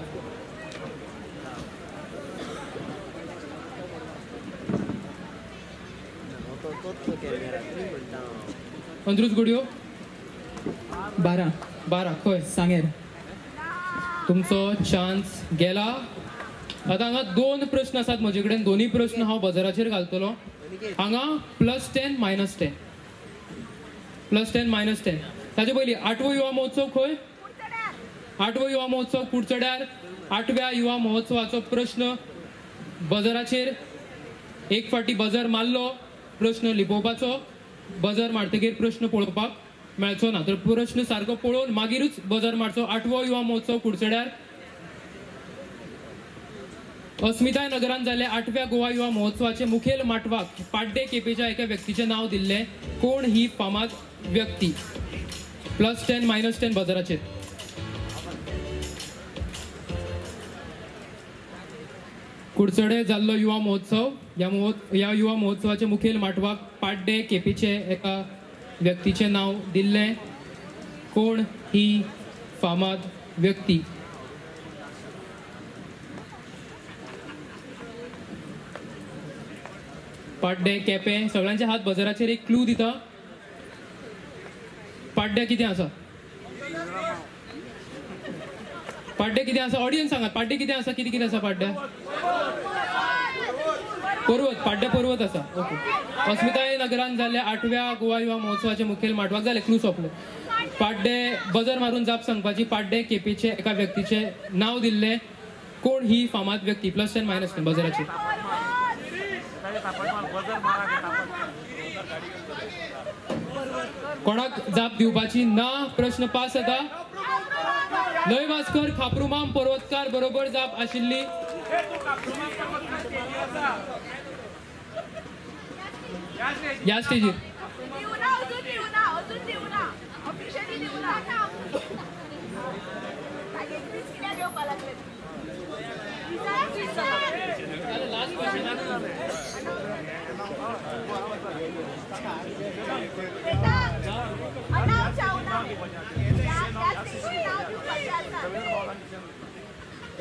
S15: अंत्रुज गुडियो
S13: 12
S15: 12. खंय
S13: सांगेर.
S15: तुमचो चान्स गेला. आतां हांगा 2 प्रश्न आसात म्हजे कडेन, दोनूय प्रश्न हांव बजराचेर घालतलो. हांगा +10 -10 +10 -10. ताचे पयलीं 8वो युवा महोत्सव खंय? 8वो युवा महोत्सव कुडचड्यार. 8व्या युवा महोत्सवाचो प्रश्न बजराचेर. एक फावटी बजर मारलो प्रश्न लिपोवपाचो, बजर मारतकीर प्रश्न पळोवपाक मेळचो ना, तर प्रश्न सारको पळोवन मागीरूच बजर मारचो. 8वो युवा महोत्सव कुडचड्यार. अस्मिताय नगरान जाल्ल्या 8व्या गोवा युवा महोत्सवाचे मुखेल माटवाक पाड्डे केपेच्या एका व्यक्तीचें नांव दिल्लें. कोण ही फामाद व्यक्ती? +10 -10 बजराचेर. कुडचडे जाल्लो युवा महोत्सव, ह्या युवा महोत्सवाचे मुखेल माटवाक पाड्डे केपेचे एका व्यक्तीचें नांव दिल्लें. कोण ही फामाद व्यक्ती? पाड्डे केपें सगळ्यांचे हात बजराचेर. एक क्लू दिता. पाड्डे कितें आसा? पाड्डे कितें आसा? ऑडियन्स सांगात पाड्डे कितें आसा? कितें कितें आसा पाड्डे? पर्वत. पाड्डे पर्वत आसा. ओके. अस्मिताय नगरान जाल्ल्या 8व्या गोवा युवा महोत्सवाचे मुखेल माटवाक जाले क्लू सोंपले. पाड्डे बजर मारून जाप सांगपाची. पाड्डे केपेचे एका व्यक्तीचें नांव दिल्लें. कोण ही फामाद व्यक्ती? +10 -10 बजराचेर. कोणाक जाप दिवपाची ना. प्रश्न पास जाता. लय भास्कर खाप्रुमाम पर्वतकार बरोबर जाप आशिल्ली. ह्या स्टेजीर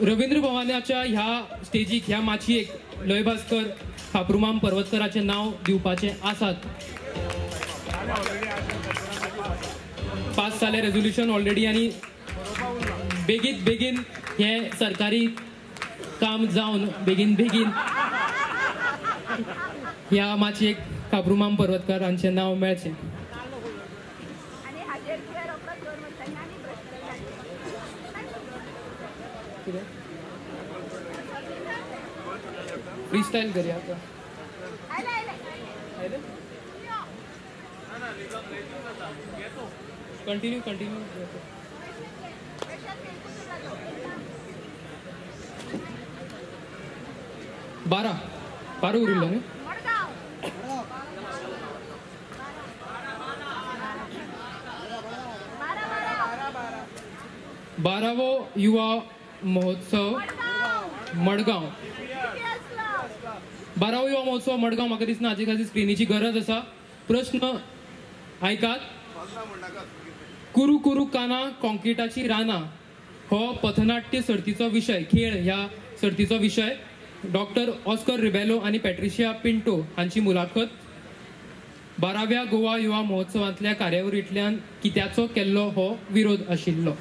S15: रवींद्र भवनाच्या ह्या स्टेजीक ह्या माचयेक लय भास्कर खाप्रुमाम पर्वतकराचें नांव दिवपाचें आसात. पास जालें रेजोल्युशन ऑलरेडी आनी बेगीन बेगीन हें सरकारी काम जावन बेगीन बेगीन ह्या माचयेक काब्रुमाम पर्वतकार हांचें नांव मेळचें. फ्रीस्टायल करया आतां. Continue continue. 12 12 उरिल्लो न्ही. 12वो युवा महोत्सव मडगांव. 12वो युवा महोत्सव मडगांव. म्हाका दिसना हाजे खातीर स्क्रिनीची गरज आसा. प्रश्न आयकात. कुरू कुरू काना कॉंक्रिटाची रानां हो पथनाट्य सर्तीचो विशय, खेळ ह्या सर्तीचो विशय. डॉक्टर ऑस्कर रिबेलो आनी पॅट्रिशिया पिंटो हांची मुलाखत. 12व्या गोवा युवा महोत्सवांतल्या कार्यावळींतल्यान कित्याचो केल्लो हो विरोध आशिल्लो?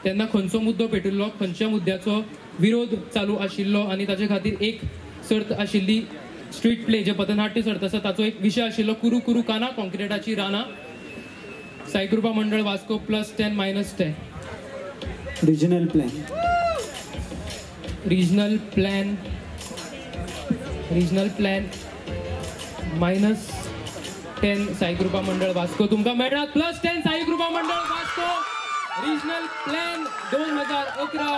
S15: तेन्ना खंयचो मुद्दो पेटिल्लो, खंयच्या मुद्द्याचो विरोध चालू आशिल्लो आनी ताचे खातीर एक सर्त आशिल्ली स्ट्रीट प्ले, जे पथनाट्य सर्त आसा ताचो एक विशय आशिल्लो कुरू कुरू काना कॉंक्रिटाची रानां. Saikrupa Mandal Vasco +10 -10.
S19: Regional plan.
S15: Regional plan, regional plan -10 Saikrupa Mandal Vasco तुमकां मेळ्ळा +10 साईकृपा मंडळ वास्को. रिजनल प्लॅन 2011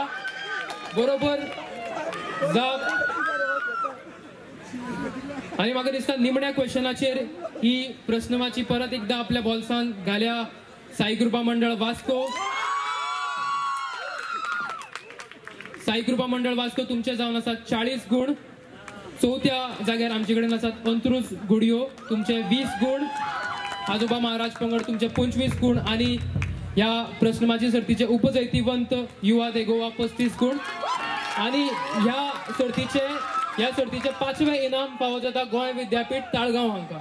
S15: बरोबर जाप. आनी म्हाका दिसता निमण्या क्वेश्चनाचेर ही प्रश्नमाची परत एकदा आपल्या बॉल्सान घाल्या साईकृपा मंडळ वास्को. साईकृपा मंडळ वास्को तुमचे जावन आसात 40 गुण. चवथ्या जाग्यार आमचे कडेन आसात अंत्रुज गुडयो तुमचे 20 गुण, आजोबा महाराज पंगड तुमचे 25 गुण आनी ह्या प्रश्नमाची सर्तीचे उपजैतिवंत युवा दे गोवा 35 गुण. आनी ह्या सर्तीचे 5वें इनाम फावो जाता गोंय विद्यापीठ ताळगांव हांकां.